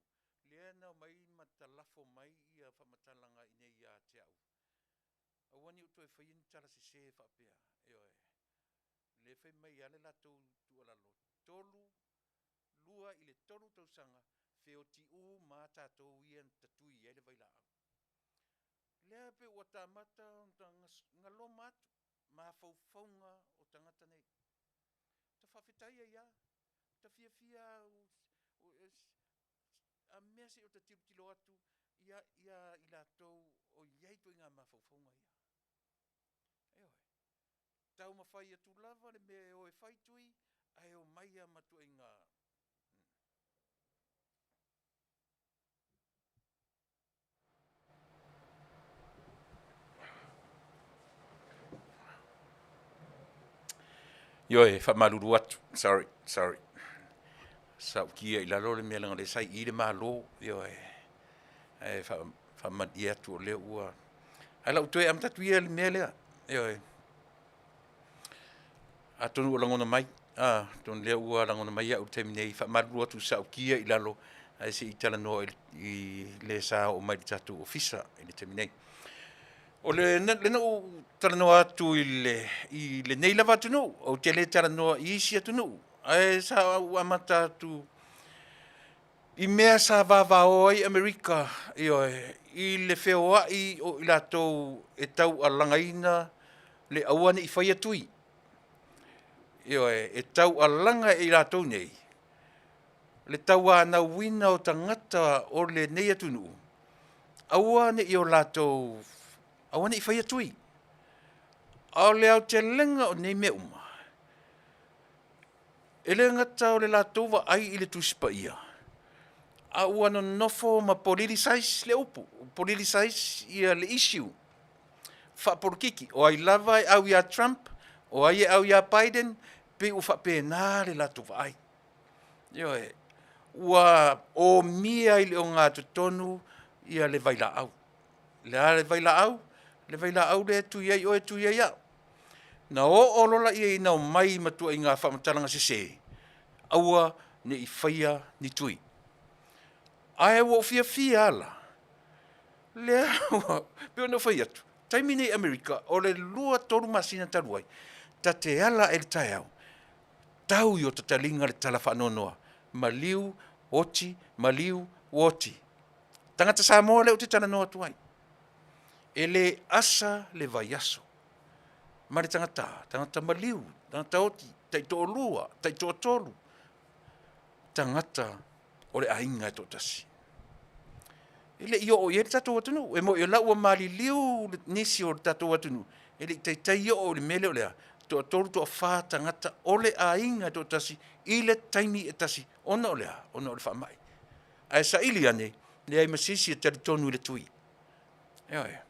lea na omai ma talafo mai ia faamatalaga i nei ia te au. Aua ne i ou toe faia ni tala sese faapea, ioe, lea fai mai lava le latou tuualalo, 3, 2 i le 3 tausaga, feotiū ma tatou ia na tatui ai le vailaau. Lea pe ua tamata ona galoma atu mafaufauga o tagata nei. Ta faafetai ai lava, ta fiafia a mea se i o ta tilotilo atu ia ia i latou o i ai ituaiga mafaufauga ia. Ioe, taumafai atu lava le mea e o e fai tui, ae omai lava ma ituaiga. Ioe, e faamalulu atu, sorry, sorry. Sa ou kia i lalo le mea leaga o lea sa i i le Malo, ioe. Ae faamalie atu o lea ua... Ae o le a ou toe amata atu ia i le mea lea, ioe. Atonu ua lagona mai, atonu o lea ua lagona mai au i le taimi nei, e faamalulu atu sa ou kia i lalo ae se i talanoa i le sa oo mai i le tatou Ofisa i le taimi nei. O lena ua ou talanoa atu i lenei lava atunuu, ou te le talanoa i isi atunuu, ae sa ou amata atu i mea sa vavao ai Amerika, ioe, i le feoai o i latou e taualagaina le aua ne i faia tui. Ioe, e taualaga e i latou nei le tauanauina o tagata o lenei atunuu, aua ne i o latou, aua ne i faia tui. A o le aotelega o nei mea uma, e le gata o le latou vaai i le Tusi Paia, a ua nonofo ma politicise le upu, politicise le issue, faapolokiki. O ai lava e au ia Trump, o ai e au ia Biden, pei ua faapena le latou vaai. Ioe, ua omia i le ogatotonu le vailaau. O le a le vailaau? O le vailaau lea e tui ai oe tui ai au. Na oo loa lea ina omai ma ituaiga faamatalaga sese, aua ne i faia ni tui. Ae ua ou fiafia lava la, lea ua pei ona ou fai atu, o le taimi lenei i Amerika, o le 2, 3 masina talu ai, ta te ala ae i le taeao, tau i ota taliga le tala faanoanoa, maliu, oti, maliu, ua oti. Tagata Samoa lea ou te talanoa atu ai, e le asa le vaiaso ma le tagata, tagata maliu, tagata oti, taitoalua, taitoatolu, tagata o le aiga e toatasi. E le i oo i ai le tatou atunuu. E moni o la ua maliliu nisi o le tatou atunuu, e le i taitai oo i le mea lea o le a? Toatolu, toafa tagata o le aiga e toatasi i le taimi e tasi, ona o le a? Ona o le faamai. Ae saili ane, leai ma se isi e talitonu i le tui. Ioe.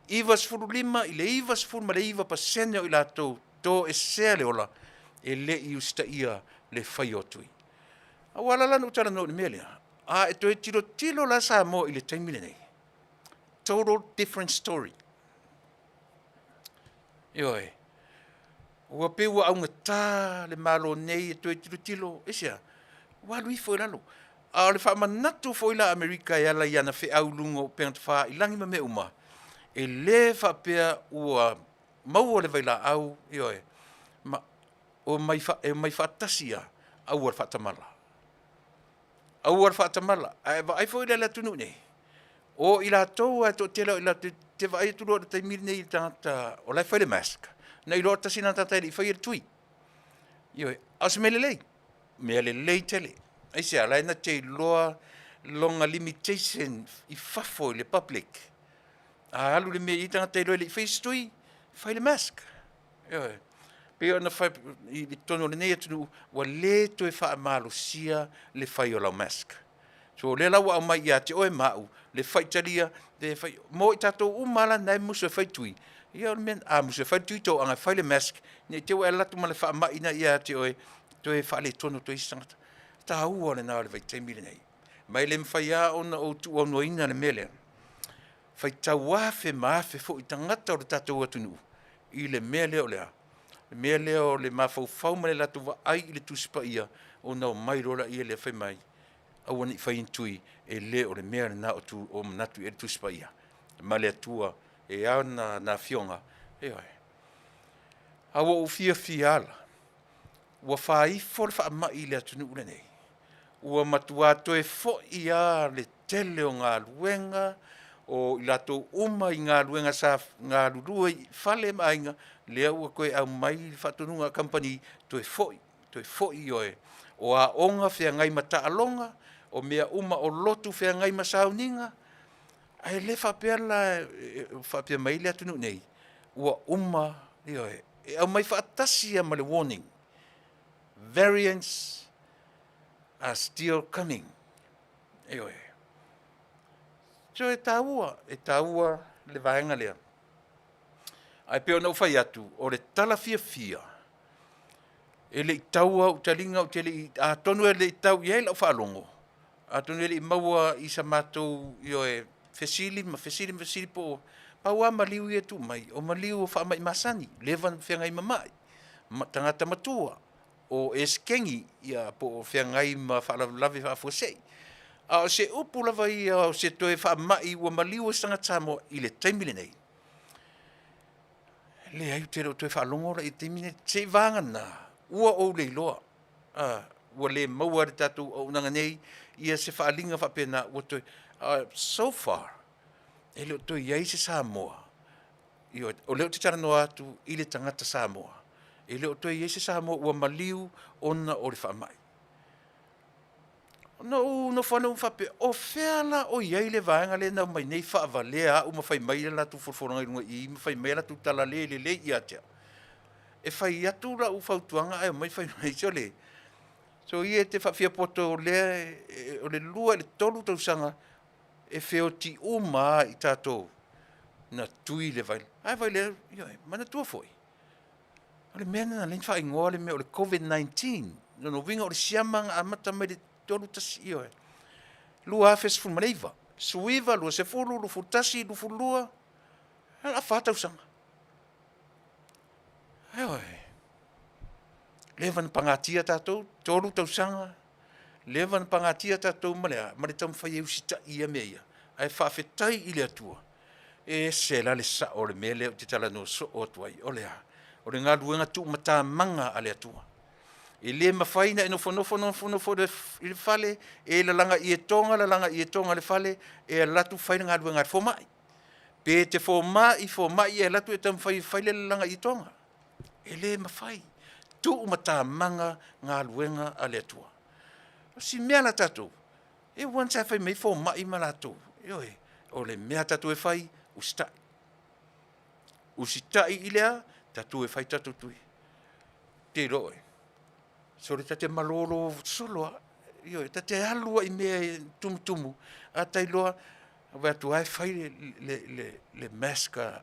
95 i le 99% o i latou toesea le ola, e le i usitaia le faia o tui. A ua ala la ona ou talanoa i le mea lea, a e toe tilotilo la Samoa i le taimi lenei, total different story. Ioe. Ua pei ua augata le Malo nei e toe tilotilo, aisea? Ua alu ifo i lalo. A o le faamanatu foi la a Amerika e ala i ana feau i luga o upega tafailagi ma mea uma, e le faapea ua maua le vailaau, ioe, ma e omai faatasi lava, aua le faatamala. Aua le faatamala. A e vaai foi la i le atunuu nei, o i latou lava e toatele o i latou, e te vaai atu loa i le taimi lenei i le tagata o la e fai le mask, na iloa tasi lena tagata e le i faia le tui. Ioe, a o se mea lelei, mea lelei tele. Aisea? La e na te iloa lona limitation i fafo i le public. A alu i le mea e i ai tagata e iloa e le i faia se tui, fai le mask. Ioe. Pei ona fai i totonu o lenei atunuu, ua le toe faamalosia le fai o lau mask. So o lea la ua aumai ia te oe ma au le faitalia, le fai, mo i tatou uma lava la e musu e fai tui, ia o le mea, a musu e fai le tui, toaga e fai le mask, ne i te i ua e alu atu ma le faamai lena ia te oe, toe faaletonu atu ai isi tagata. E taua lena o le vaitaimi lenei. Ma e le mafai lava ona ou tuuaunoaina le mea lea, faitau afe ma afe foi tagata o le tatou atunuu i le mea lea o le a? Le mea lea o le mafaufau ma le latou vaai i le Tusi Paia, ona omai loa lea fai mai, aua ne i faia ni tui, e le o le mea lena o manatu i ai le Tusi Paia ma le Atua e ana Lana Afioga. Ioe. A ua ou fiafia lava la, ua fai ifo le faamai i le atunuu lenei, ua matua toe foi lava le tele o galuega, o i latou uma i galuega sa galulue i fale ma aiga, lea ua toe aumai le faatonuga a kamupani, toe foi, toe foi, ioe. O aoga feagai ma taaloga, o mea uma, o lotu feagai ma sauniga, ae le faapea la e faapea mai ai le atunuu nei, ua uma, ioe, e aumai faatasi lava ma le warning, variants are still coming. Ioe. So e taua, e taua le vaega lea. Ae pei ona ou fai atu, o le tala fiafia, E le i tau au taliga ou te le i, atonu e le i tau i ai lau faalogo, atonu e le i maua i sa matou, ioe, fesili ma fesili ma fesili po o, pau lava maliu ia e tuu mai, o maliu o faamai masani, leva ona feagai ma mai, ma tagata matua, o esekegi, ia po o feagai ma faalavelave faafuasei. A o se upu lava ia o se toe faamai ua maliu ai se tagata Samoa i le taimi lenei, Leai ou te le o toe faalogo la i le taimi lenei, seiavagana ua ou le iloa, ua le maua e le tatou auaunaga nei se faaaliga faapena ua toe, ae so far, e le o toe i ai se Samoa, ioe, o lea ou te talanoa atu i le tagata Samoa, e le o toe i ai se Samoa ua maliu ona o le faamai. Ona ou nofo lava lea ou faapea, o fea la o i ai le vaega lea na omai nei faavalea au ma fai mai le latou folafolaga i luga i i ma fai mai a latou tala le lelei ia te au? E fai atu lau fautuaga ae omai fai mai, sole, soia e te faafiapoto o lea o le 2 i le 3 tausaga e feoti uma lava i tatou na tui le vailasi. Ae vaai lea, ioe, manatua foi, o le mea lena na ala ai ona faaigoa le mea o le Covid-19. O lona uiga o le siama na amata mai le 31, ioe, 2019, 19, 20, 21, 22, o le a fa tausaga. Ioe. Leva ona pagatia tatou, 3 tausaga, leva ona pagatia tatou ma le a? Ma le taumafai e usitai i mea ia, ae faafetai i le Atua, e ese la le sao o le mea lea ou te talanoa soo atu ai, o le a? O le galuega tuumatamaga a le Atua. E le mafai ona e nofonofo nofonofo i le fale, e lalaga ietoga lalaga ietoga i le fale, e alu atu fai le galuega a le fomai. Pe e te fomai, fomai, e alu atu e taumafai e fai le lalaga ietoga. E le mafai, tuumatamaga galuega a le Atua. O si mea la tatou, e once lava e fai mai fomai ma latou, ioe, o le mea a tatou e fai, usitai. Usitai i le a? Tatou o e fai tatou tui. Ou te iloa oe, sole ta te malolo solo lava, ioe, ta te alu lava i mea e tumutumu, a ta iloa, vaai atu lava e fai le mask a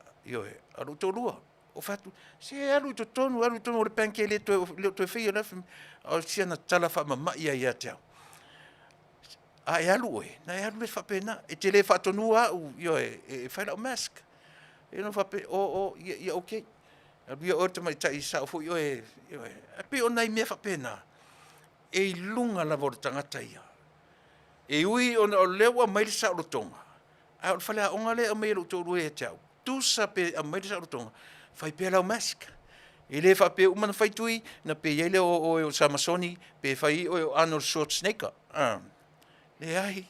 lou toalua. Ou fai atu, se alu i totonu, alu i totonu o le bank e le o toe faia. A o si ana tala faamamai lava ia te au, a e alu oe, ona e alu lea faapena, e te le faatonuina au, ioe, e fai lau mask. Ia ona ou faapea, o, o, ia okay. Alu ia oe le tamaitai e sao foi oe, ioe. Ae pei o nai mea faapena, e i luga lava o le tagata ia. E ui ona o lea ua aumai le saolotoga, a o le faleaoga lea e aumai e lou toalua ia te au, tusa pe aumai le saolotoga, fai pea lau mask. E le faapea e uma ona fai tui ona pei ai lea o oe o Samasoni pe fai oe o Arnold Schwarzenegger. Leai,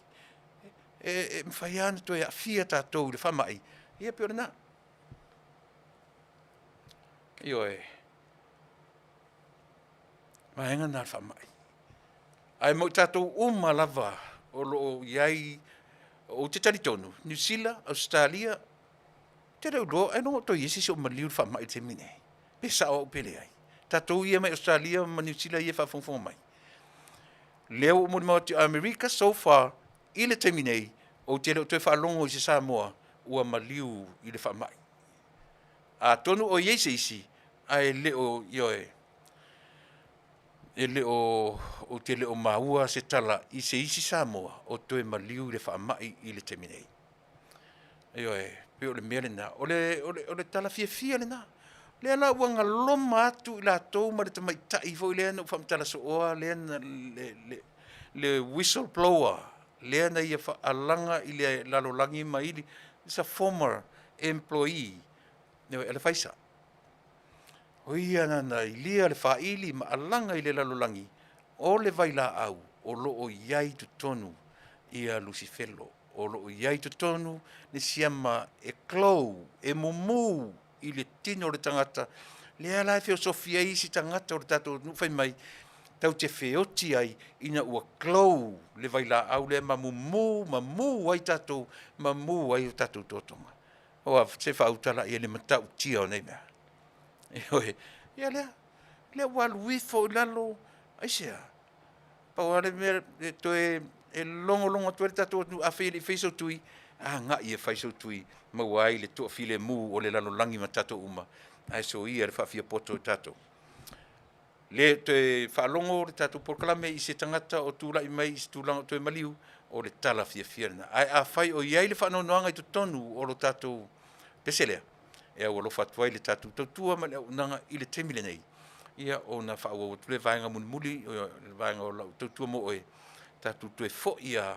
e mafai lava ona toe aafia tatou i le faamai, ia pei o lena. Ioe. Vaega na o le faamai. Ae mo i tatou uma lava o lo o i ai, ou te talitonu, Niu Sila, Ausetalia, ou te le o iloa ailoga o toe i ai se isi o maliu i le faamai i le taimi lenei, pe sao au pe leai. Tatou ia mai Ausetalia ma Niu Sila ia e faafogafoga mai, lea ua ou molimau atu i Amerika so far i le taimi nei, ou te le o toe faalogo i se Samoa ua maliu i le faamai. Atonu o i ai se isi, ae le o, ioe, e le o, ou te le o maua se tala i se isi Samoa o toe maliu i le faamai i le taimi nei. Ioe, pei o le mea lena, o le, o le, o le tala fiafia lena. O lea la ua galoma atu i latou ma le tamaitai foi lea na ou faamatala sooa lea na, le, le, le whistle blower lea na ia alaga i le lalolagi ma ili, is a former employee a le Pfizer. O ia na na ilia le faili ma alaga i le lalolagi o le vailaau o lo o i ai i totonu ia Lusifelo, o lo o i ai i totonu le siama e glow, e mumu i le tino o le tagata, lea la e feosofi ai isi tagata o le tatou atunuu fai mai, tatou te feoti ai ina ua glow le vailaau lea ma mumu ma mu ai tatou ma mu ai o tatou totoga. Aua se faauta la i ai le matautia o nei mea. Ioe, ia lea, lea ua alu ifo i lalo, aisea? Pau lava le mea e toe e logologo atu ai le tatou atunuu, afai e le i faia sou tui, agai e fai sou tui, maua ai le toafilemu o le lalolagi ma tatou uma, ae soia le faafiapoto o tatou. Le toe faalogo le tatou polokalame i se tagata o tulai mai i se tulaga o toe maliu, o le tala fiafia lena. Ae afai o i ai le faanoanoaga i totonu o lo tatou pese lea, e aualofa atu ai le tatou tautua ma le auaunaga i le taimi lenei, ia ona faaauau atu lea i le vaega mulimuli, le vaega o lau tautua mo oe, tatou toe foi lava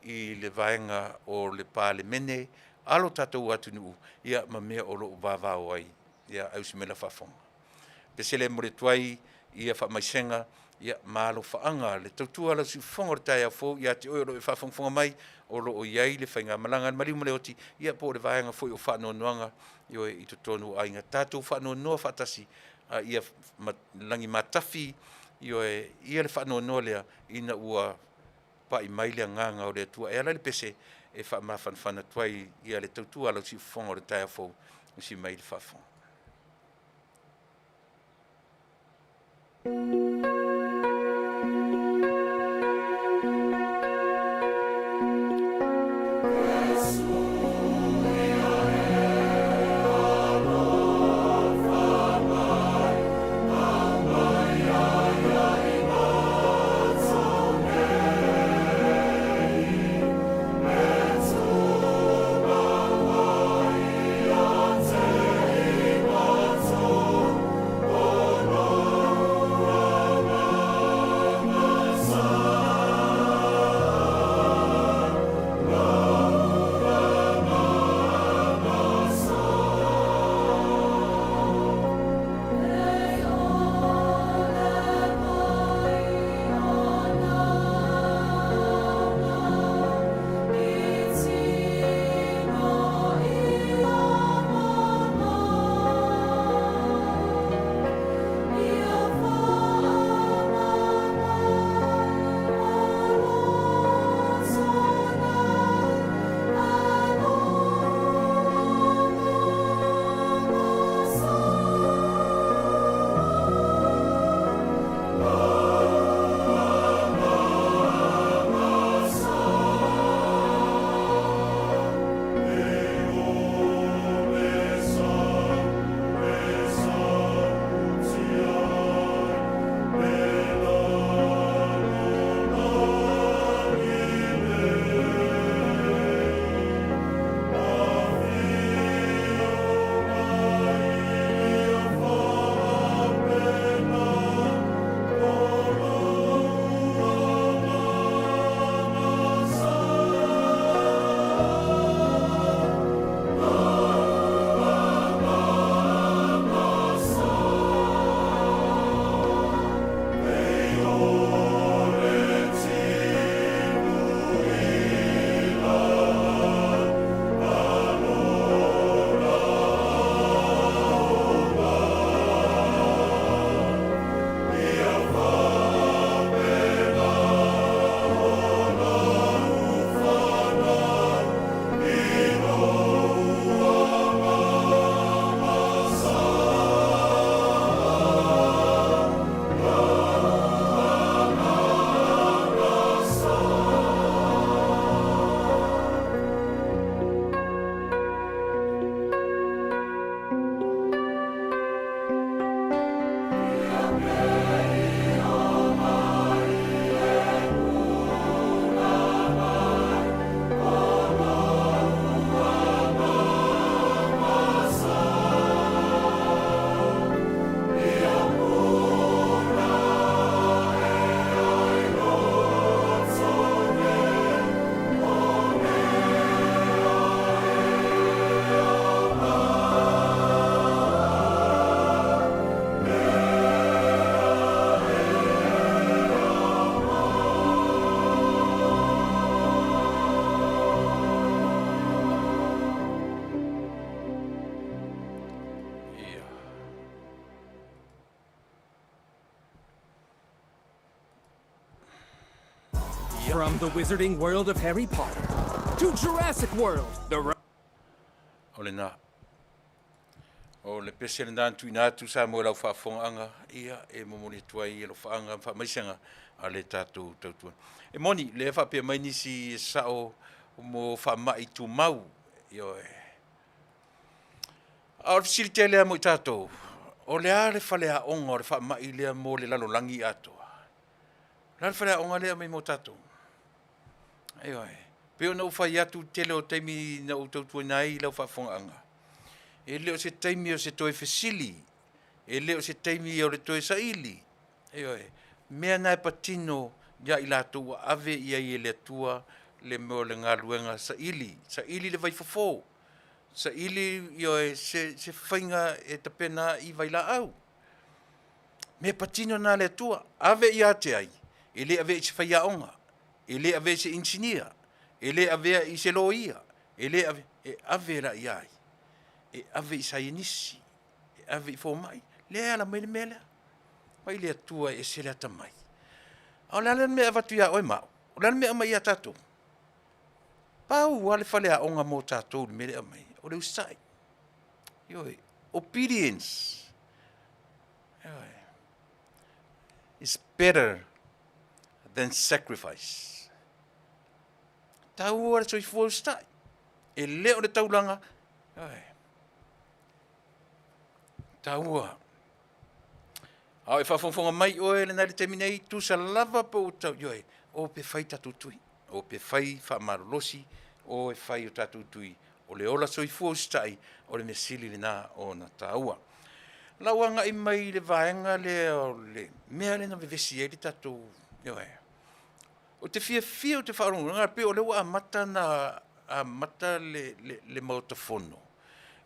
i le vaega o le Palemene a lo tatou atunuu, ia ma mea o lo o vavao ai. Ia ae usi mai lau faafofoga. Pese lea e momoli atu ai ia faamaisega ia ma alofaaga le tautua a lau siufofoga o le taeao fou ia te oe o lo o e faafogafoga mai, o lo o i ai le faigamalaga a le maliu ma le oti, ia po o le vaega foi o faanoanoaga, ioe, i totonu o aiga. Tatou faanoanoa faatasi a ia lagimatafi, ioe, ia le faanoanoa lea ina ua pai mai le agaga o le Atua e ala i le pese e faamafanafana atu ai ia le tautua a lau siufofoga o le taeao fou. Usi mai le faafofoga. From the wizarding world of Harry Potter to Jurassic World, the O lena. O le pese lena na tuuina atu Samoa i lau faafofogaaga, ia, e momoli atu ai alofaaga ma faamaisega a le tatou tautua. E moni, lea e faapea mai nisi e sao mo faamai tumau, ioe. A o le fesili tele lava mo i tatou, O le a le faleaoga o le faamai lea mo le lalolagi atoa? O le a le faleaoga lea e aumai mo tatou? Ioe. Pei ona ou fai atu i le tele o taimi na ou tautuaina ai lau faafofogaaga, e le o se taimi o se toe fesili, e le o se taimi o le toe saili, ioe, mea na e patino ia i latou ua ave i ai e le Atua le mea o le galuega saili, saili le vaifofo, saili, ioe, se faiga e tapena ai vailaau. Mea patino na a le Atua. Ave ia te ai? E le avea i se faiaoga, e le avea i se inisinia, e le avea i se loia, e le avea, e ave la ia ai? E ave i saienisi, e ave i fomai, lea e ala mai le mea lea. Vaai i le Atua e ese le atamai. A o le a le mea e avatu ia oe ma au? O le a le mea e aumai ia tatou? Pau lava le faleaoga mo tatou i le mea lea e aumai, o le usitai. Ioe, obedience. Ioe. Is better than sacrifice. Taua le soifua usitai. E le o le taulaga, ioe. Taua. A o e faafogafoga mai oe lena i le taimi nei, tusa lava pe ua tau, ioe, o pe fai tatou tui, o pe fai faamalolosi, o e fai o tatou tui. O le ola soifua usitai, o le mea sili lena ona taua. O lau agai mai i le vaega lea o le mea lea na vevesi ai le tatou, ioe. Ou te fiafia ou te faalogologo, e pei o lea ua amata ona amata le Maota Fono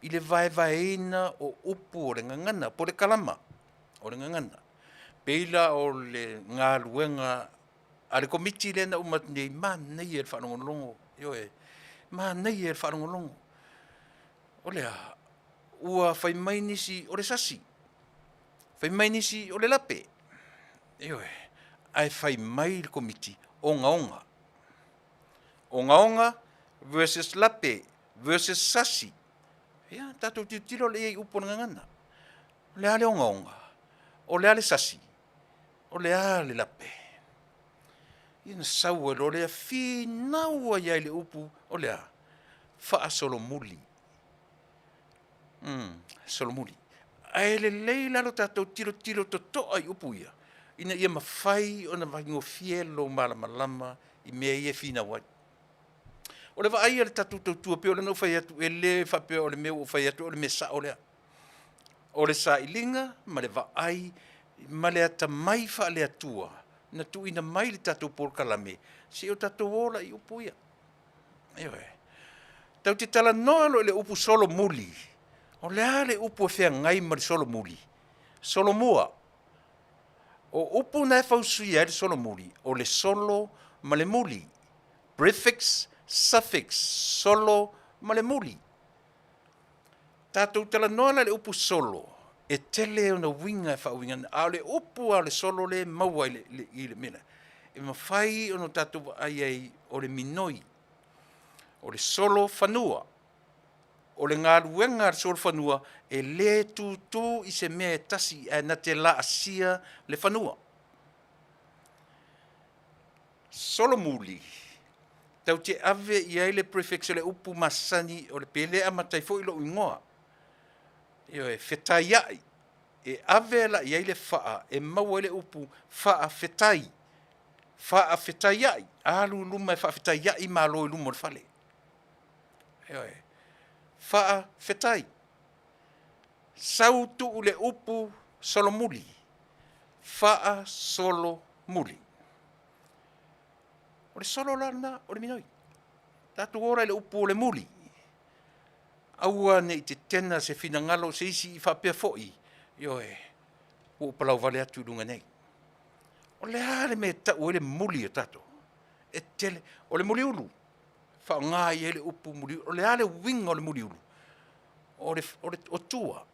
i le vaevaeina o upu o le gagana po o le kalama o le gagana. E pei la o le galuega a le Komiti lea na uma atu nei, manaia i le faalogologo, ioe, manaia i le faalogologo. O le a? Ua fai mai nisi o le sasi, fai mai nisi o le lape, ioe, ae fai mai le Komiti, ogaoga. Ogaoga versus lape versus sasi. Ia tatou tilotilo la i ai i upu o le gagana. O le a le ogaoga? O le a le sasi? O le a le lape? Ia ona sau ai loa lea, finau ai lava i le upu, o le a? Faasolomuli. Solomuli. Ae lelei la lo tatou tilotilo totoa i upu ia, ina ia mafai ona faigofie lou malamalama i mea ia e finau ai. O le vaai a le tatou tautua pei ona ou fai atu, e le faapea o le mea ua ou fai atu o le mea sao lea. O le sailiga ma le vaai ma le atamai faale-Atua na tuuina mai i le tatou polokalame, se i o tatou o la i upu ia. Ioe. Tatou te talanoa loa i le upu solomuli, o le a le upu e feagai ma le solomuli? Solomua. O upu na e fausia ai le solomuli, o le solo ma le muli. Prefix, suffix, solo ma le muli. Tatou talanoa la i le upu solo, e tele ona uiga e faauiga ai, a o le upu lava o le solo lea e maua i le mea lea, e mafai ona tatou vaai ai o le minoi, o le solo fanua. O le galuega a le solofanua, e le tutu i se mea e tasi ae na te laasia le fanua. Solomuli, tatou te ave i ai le prefix o le upu masani o le pe lea e amata ai foi lou igoa. Ioe, fetaiai, e ave la i ai le faa e maua ai le upu faafetai, faafetaiai, alu i luma e faafetaiai malo i luma o le fale. Ioe, faafetai. Sau tuu le upu solomuli, faasolomuli. O le solo la lena o le minoi. Tatou o la i le upu o le muli. Aua ne i tetena se finagalo o se isi i faapea foi, ioe, ua ou palauvale atu i luga nei. O le a le mea e tau ai le muli o tatou? E tele, o le muliulu, faaaoga i ai le upu muliulu. O le a le uiga o le muliulu? O tua.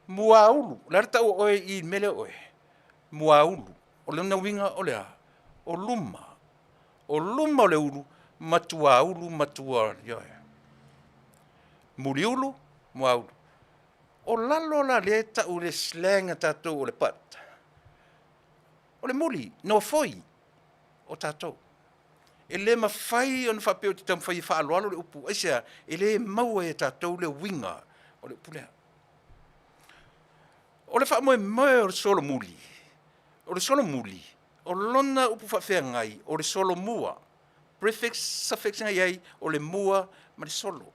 Muaulu, o le a le tau o oe i le mea lea o oe? Muaulu. O lona uiga o le a? O luma. O luma o le ulu ma tuaulu ma tua, ioe. Muliulu, muaulu. O lalo la lea e tau le slang a tatou o le putt, o le muli, nofoi o tatou. E le mafai ona faapea ou te taumafai e faaaloalo le upu, aisea? E le maua e tatou le uiga o le upu lea. O le faamoemoe o le solomuli, o le solomuli, o lona upu faafeagai o le solomua, prefix, suffix na i ai, o le mua ma le solo.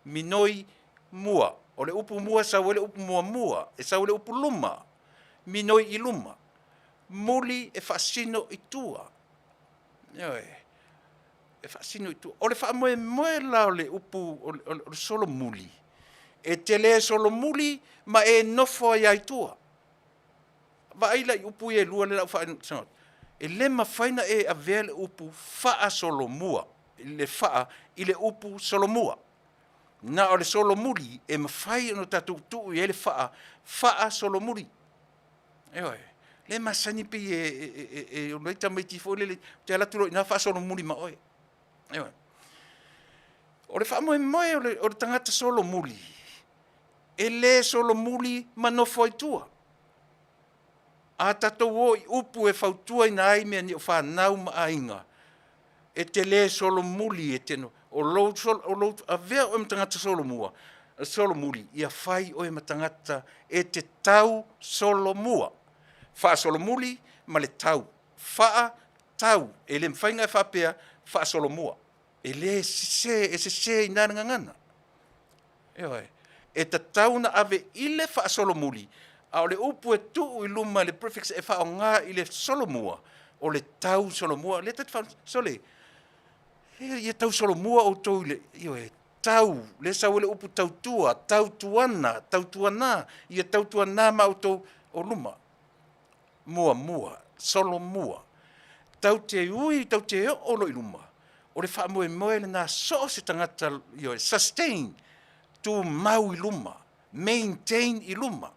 Minoi mua. O le upu mua e sau ai le upu muamua, e sau ai le upu luma, minoi i luma. Muli e faasino i tua. Ioe. E faasino i tua. O le faamoemoe la o le upu o le solomuli, e te le solomuli ma e nofo ai lava i tua. Vaai la i upu ia e lua lea o le a ou faasino atu. E le mafai ona e avea le upu faasolomua, le faa i le upu solomua. Na o le solomuli e mafai ona tatou tuu i ai le faa, faasolomuli. Ioe. Lea e masani pei e alu ai tamaiti foi lele, ou te alu atu loa i ina faasolomuli ma oe. Ioe. O le faamoemoe o le tagata solomuli, e le solomuli ma nofo ai i tua. A tatou o i upu e fautuaina ai mea nei o fanau ma aiga, e te le solomuli e te o lou avea oe ma tagata solomua, solomuli, ia fai oe ma tagata e te tausolomua. Faasolomuli ma le tau, faa tau, e le mafai ona e faapea faasolomua. E le sese, e sese i ina le gagana. Ioe. E tatau ona ave i le faasolomuli, a o le upu e tuu i luma le prefix e faaaoga i le solomua, o le tausolomua. O lea ta te faalogo, sole, ia tausolomua outou i le, ioe, tau, lea e sau ai le upu tautua, tautuana, tautuana, ia tautuana ma outou o luma. Muamua, solomua. Tatou te ui, tatou te oo loa i luma, o le faamoemoe lena so o se tagata, ioe, sustain, tumau i luma, maintain i luma.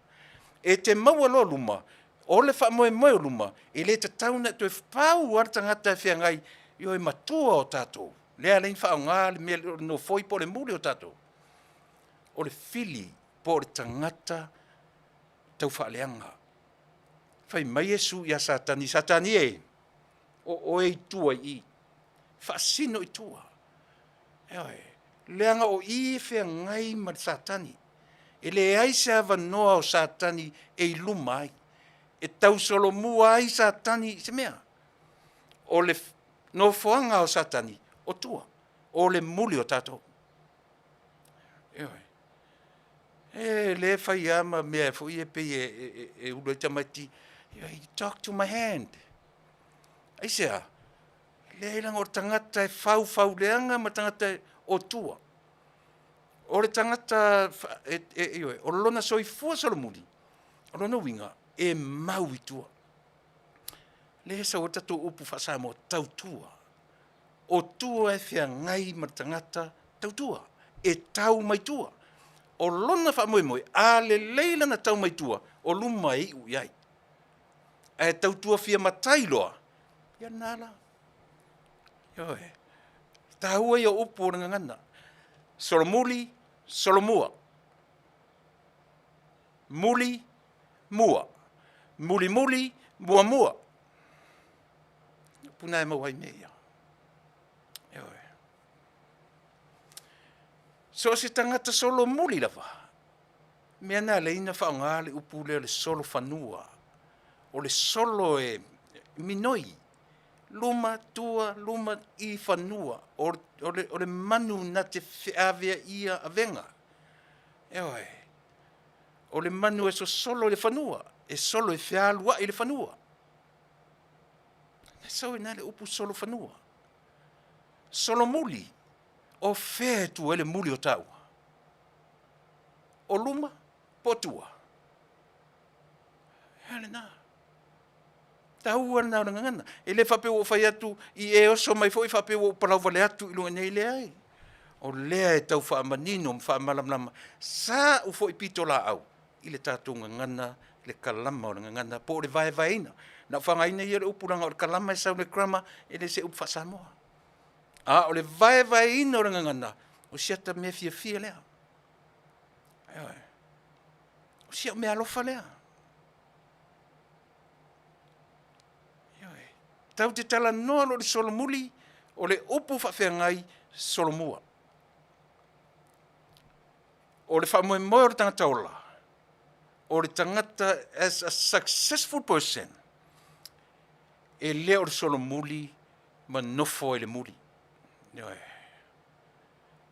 E te maua loa luma, o le faamoemoe o luma, e le tatau ona e toe pau lava le tagata e feagai, ioe, matua o tatou, lea e ala ai ona faaaoga le mea o le nofoi po o le muli o tatou, o le fili po o le tagata taufaaleaga. Fai mai Iesu ia Satani, Satani e, o oe i tua i i, faasino i tua. Ioe, leaga o i e feagai ma le Satani. E leai se avanoa o Satani e i luma ai, e tausolomua ai Satani i se mea. O le nofoaga o Satani, o tua, o le muli o tatou. Ioe. E le fai lava ma mea foi ia pei e ulu ai tamaiti, you talk to my hand. Aisea? Leai leaga o le tagata e faufau leaga ma le tagata o tua. O le tagata, ioe, o lona soifua solomuli, o lona uiga, e mau i tua. Lea e sau ai le tatou upu faa-Samoa, tautua. O tua e feagai ma le tagata tautua, e tau mai tua. O lona faamoemoe, a lelei lana tau mai tua, o luma e iu i ai. Ae tautua fia matai loa, ia lena la. Ioe. Taua ia o upu o le gagana. Solomuli, solomua. Muli, mua. Mulimuli, muamua. Upu na e maua ai mea ia. Ioe. So o se tagata solomuli lava, mea na alai na faaaoga le upu lea o le solofanua. O le solo e minoi, luma, tua, luma, i fanua. O le manu na te feaveaia avega. Ioe. O le manu e sosolo i le fanua, e solo e fealuai i le fanua. E sau i ina le upu solofanua. Solomuli, o fea e tu ai le muli o taua? O luma po o tua? E a lena? Taua lena o le gagana. E le faapea ua ou fai atu i e oso mai foi faapea ua ou palauvale atu i luga nei, leai. O lea e tau faamanino ma faamalamalama sa ou foi pitolaau i le tatou gagana, le kalama o le gagana po o le vaevaeina. Na ou faaaogaina ia o le upu leaga o le kalama e sau i le grammar, e le o se upu faa-Samoa. A o le vaevaeina o le gagana, o si ata mea fiafia lea. Ioe. O si au meaalofa lea. Ioe. Tatou te talanoa loa i le solomuli, o le upu faafeagai, solomua. O le faamoemoe o le tagata ola, O le tagata as a successful person, e le o le solomuli ma nofo ai le muli. Ioe.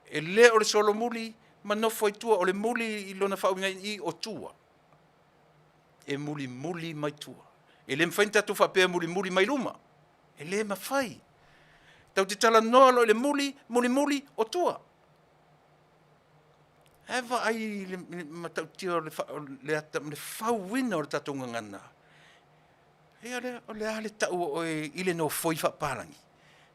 E le o le solomuli ma nofo ai tua, o le muli i lona faauiga i o tua. E mulimuli mai tua. E le mafai ona tatou faapea e mulimuli mai luma. E le mafai. Tatou te talanoa loa i le muli, mulimuli o tua. Ae vaai i le matautia o le ata le fauina o le tatou gagana. Ia lea, o le a le tau o oe i le nofoi faapapalagi?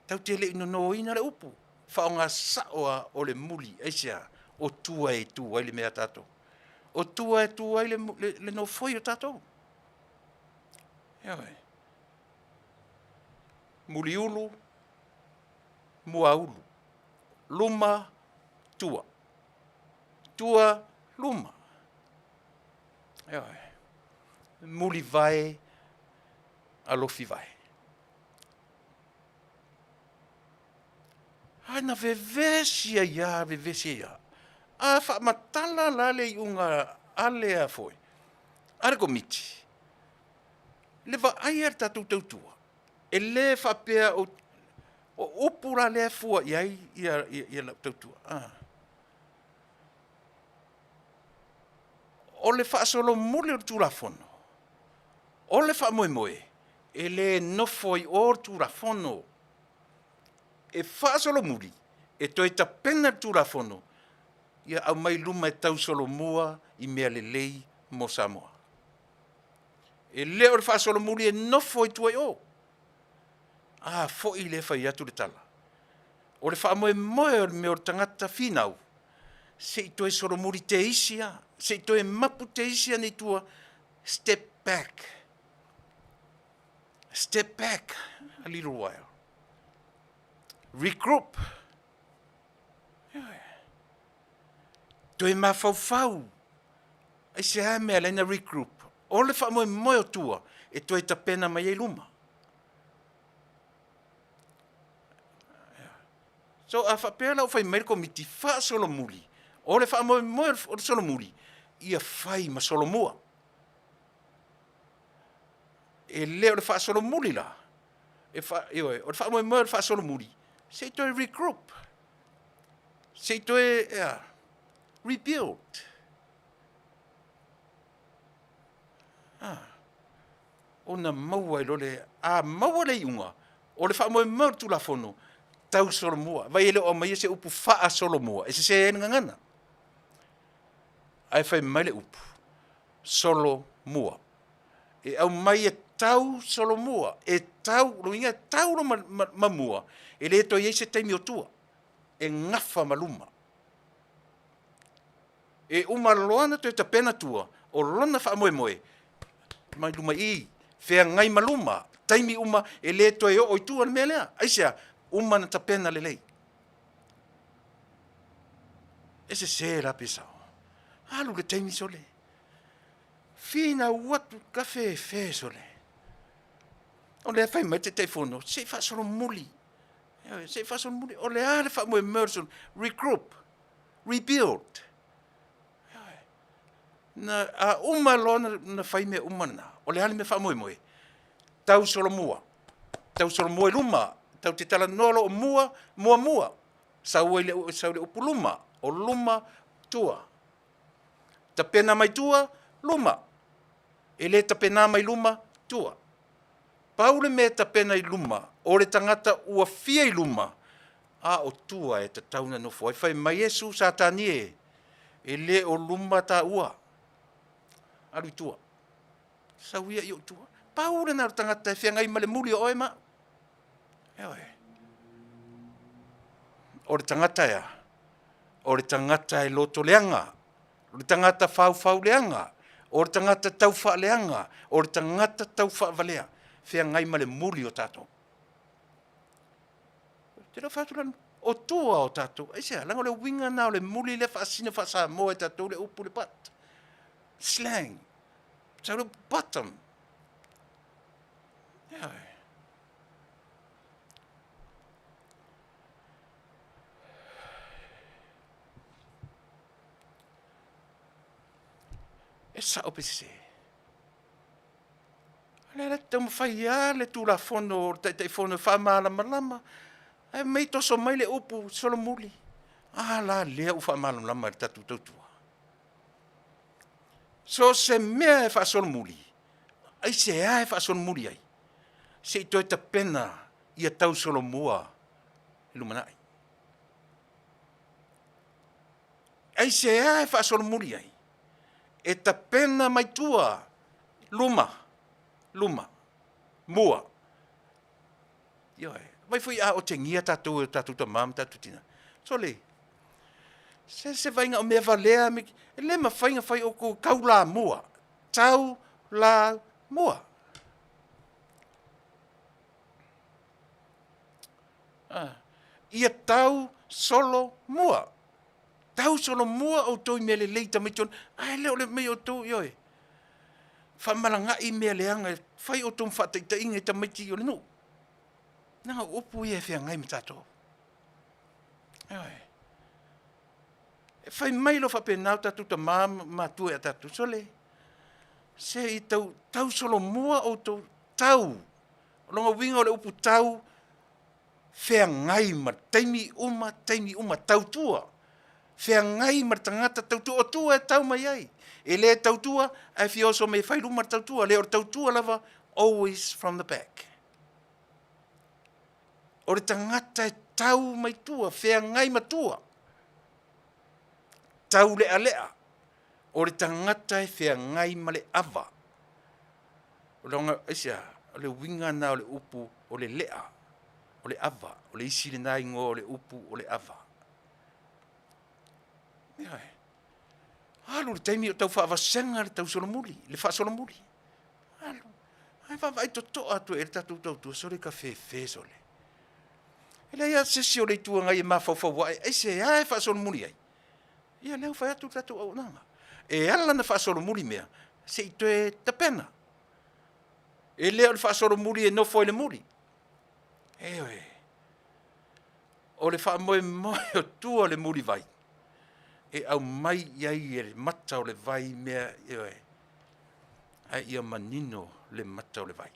Tatou te le i nonoina le upu, faaaoga sao lava o le muli. Aisea? O tua e tu ai le mea a tatou. O tua e tu ai le nofoi o tatou. Ioe. Muliulu, muaulu. Luma, tua. Tua, luma. Ioe. Mulivae, alofivae. Ae na vevesi ai lava, vevesi ai lava. A faamatala la le iuga a le a foi, a le Komiti, le vaai a le tatou tautua, e le faapea o upu la lea e fua i ai lau tautua, o le faasolomuli o le Tulafono, o le faamoemoe, e le nofo ai i o le Tulafono, e faasolomuli e toe tapena le Tulafono ia aumai i luma e tausolomua i mea lelei mo Samoa. E le o le faasolomuli e nofo i tua i o. A foi lea e fai atu le tala, o le faamoemoe o le mea o le tagata finau, se i toe solomuli teisi lava, se i toe mapu teisi ane i tua, step back, step back a little while, regroup, ioe, toe mafaufau, aisea le mea e ala ai ona regroup? O le faamoemoe o tua e toe tapena mai ai luma. So a faapea la ua fai mai le Komiti faasolomuli, o le faamoemoe o le solomuli, ia fai ma solomua. E le o le faasolomuli la, ioe, o le faamoemoe o le faasolomuli, se i toe regroup, se i toe, e a, rebuild. Ona maua ai loa lea, a maua le iuga, o le faamoemoe o le Tulafono, tausolomua. Vaai e le o aumaia se upu faasolomua e sese ai le gagana, ae fai mai le upu, solomua. E aumai e tausolomua, e tau, lona uiga e tau loa ma mua, e le toe i ai se taimi o tua, e gafa ma luma. E uma loa ona toe tapena tua, o lona faamoemoe, mai luma i i, feagai ma luma, taimi uma e le toe oo i tua le mea lea. Aisea? Uma ona tapena lelei. E sese la pe sao? Alu le taimi sole. Finau atu kafefe sole. O lea e fai mai le Taitaifono, se i faasolomuli. Se i faasolomuli. O le a le faamoemoe o le solomuli? Regroup, rebuild. Na, a uma loa na fai mea uma na, o le a le mea faamoemoe? Tausolomua. Tausolomua i luma. Tau te talanoa loa o mua, muamua. Sau ai le, sau le upu luma, o luma, tua. Tapena mai tua, luma. E le tapena mai luma, tua. Pau le mea e tapena i luma, o le tagata ua fia i luma, a o tua e tatau ona nofo ai. Fai mai Iesu, Satani e, e le o luma taua, alu i tua. Sau ia i ou tua. Pau lena o le tagata e feagai ma le muli o oe ma au. Ioe. O le tagata e a? O le tagata e loto leaga, o le tagata faufau leaga, o le tagata tau faaleaga, o le tagata tau faavalea, feagai ma le muli o tatou. Te le o fai atu la, o tua o tatou, aisea? Leaga o le uiga lena o le muli lea faasino faa-Samoa e tatou le upu le butt. Slang. Sau le upu bottom. Ioe. E sao pe sese. O lea la te taumafai lava le Tulafono o le Taitaifono e faamalamalama, ae mei toso mai le upu solomuli. A la lea ua faamalamalama e le tatou tautua. So o se mea e faasolomuli, aisea e faasolomuli ai? Se i toe tapena ia tausolomua i lumanai. Aisea e faasolomuli ai? E tapena mai tua, luma, luma, mua. Ioe. Vaai foi a otegia tatou e o tatou tama ma tatou tina, sole, se se vaaiga o mea valea e le mafai ona fai outou taulamua, taulamua. Ia tau solomua, tau solomua outou i mea lelei i tamaiti ae le o le omai o outou, ioe, faamalagai mea leaga e fai outou ma faataitaiga i tamaiti o le nuu. Leaga o upu ia e feagai ma tatou. Ioe. E fai mai loa faapena o tatou tama ma matua ia tatou, sole, se i tau, tausolomua outou, tau. O lona uiga o le upu tau, feagai ma taimi uma taimi uma, tautua, feagai ma le tagata tautua, o tua e tau mai ai. E le tautua ae fia oso mai e fai luma le tautua. Le o le tautua lava, always from the back. O le tagata e tau mai tua, feagai ma tua, taulealea, o le tagata e feagai ma le ava. O lona, aisea? O le uiga lena o le upu o le lea, o le ava, o le isi lena igoa o le upu o le ava. Ioe. Alu le taimi o tau faavasega le tausolomuli, le faasolomuli. Alu, ae vaavaai totoa atu i ai le tatou tautua, sole tafefe sole. E leai lava se isi o le Itu Agai e mafaufau ae, aisea e faasolomuli ai? Ia lea ua fai atu le tatou auaunaga. E ala ona faasolomuli mea, se i toe tapena. E le o le faasolomuli e nofo ai le muli. Ioe. O le faamoemoe o tua o le mulivai, e aumai i ai e le mata o le vai mea, ioe, a ia manino le mata o le vai.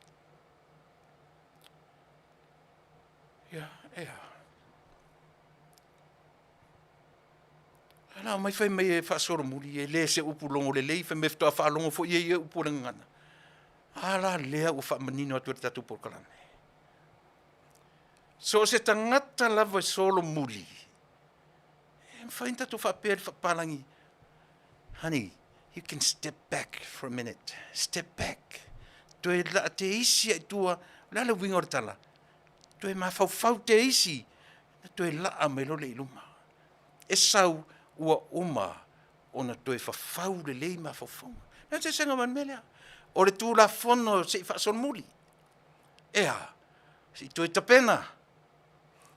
Ia, ea. A omai fai mai e faasolomuli, e le se upu logo lelei, fai mai faatoa faalogo foi ia i ia upu o le gagana. A la lea ua faamanino atu e le tatou polokalame. So o se tagata lava e solomuli, e mafai ona tatou faapea i le faapapalagi, honey, you can step back for a minute, step back. Toe laa teisi lava i tua, o le a le uiga o le tala? Toe mafaufau teisi, ona toe laa mai loa lea i luma. E sau ua uma ona toe fafau lelei mafaufauga. O le a le eseesega ma le mea lea? O le Tulafono se i faasolomuli. E a? Se i toe tapena.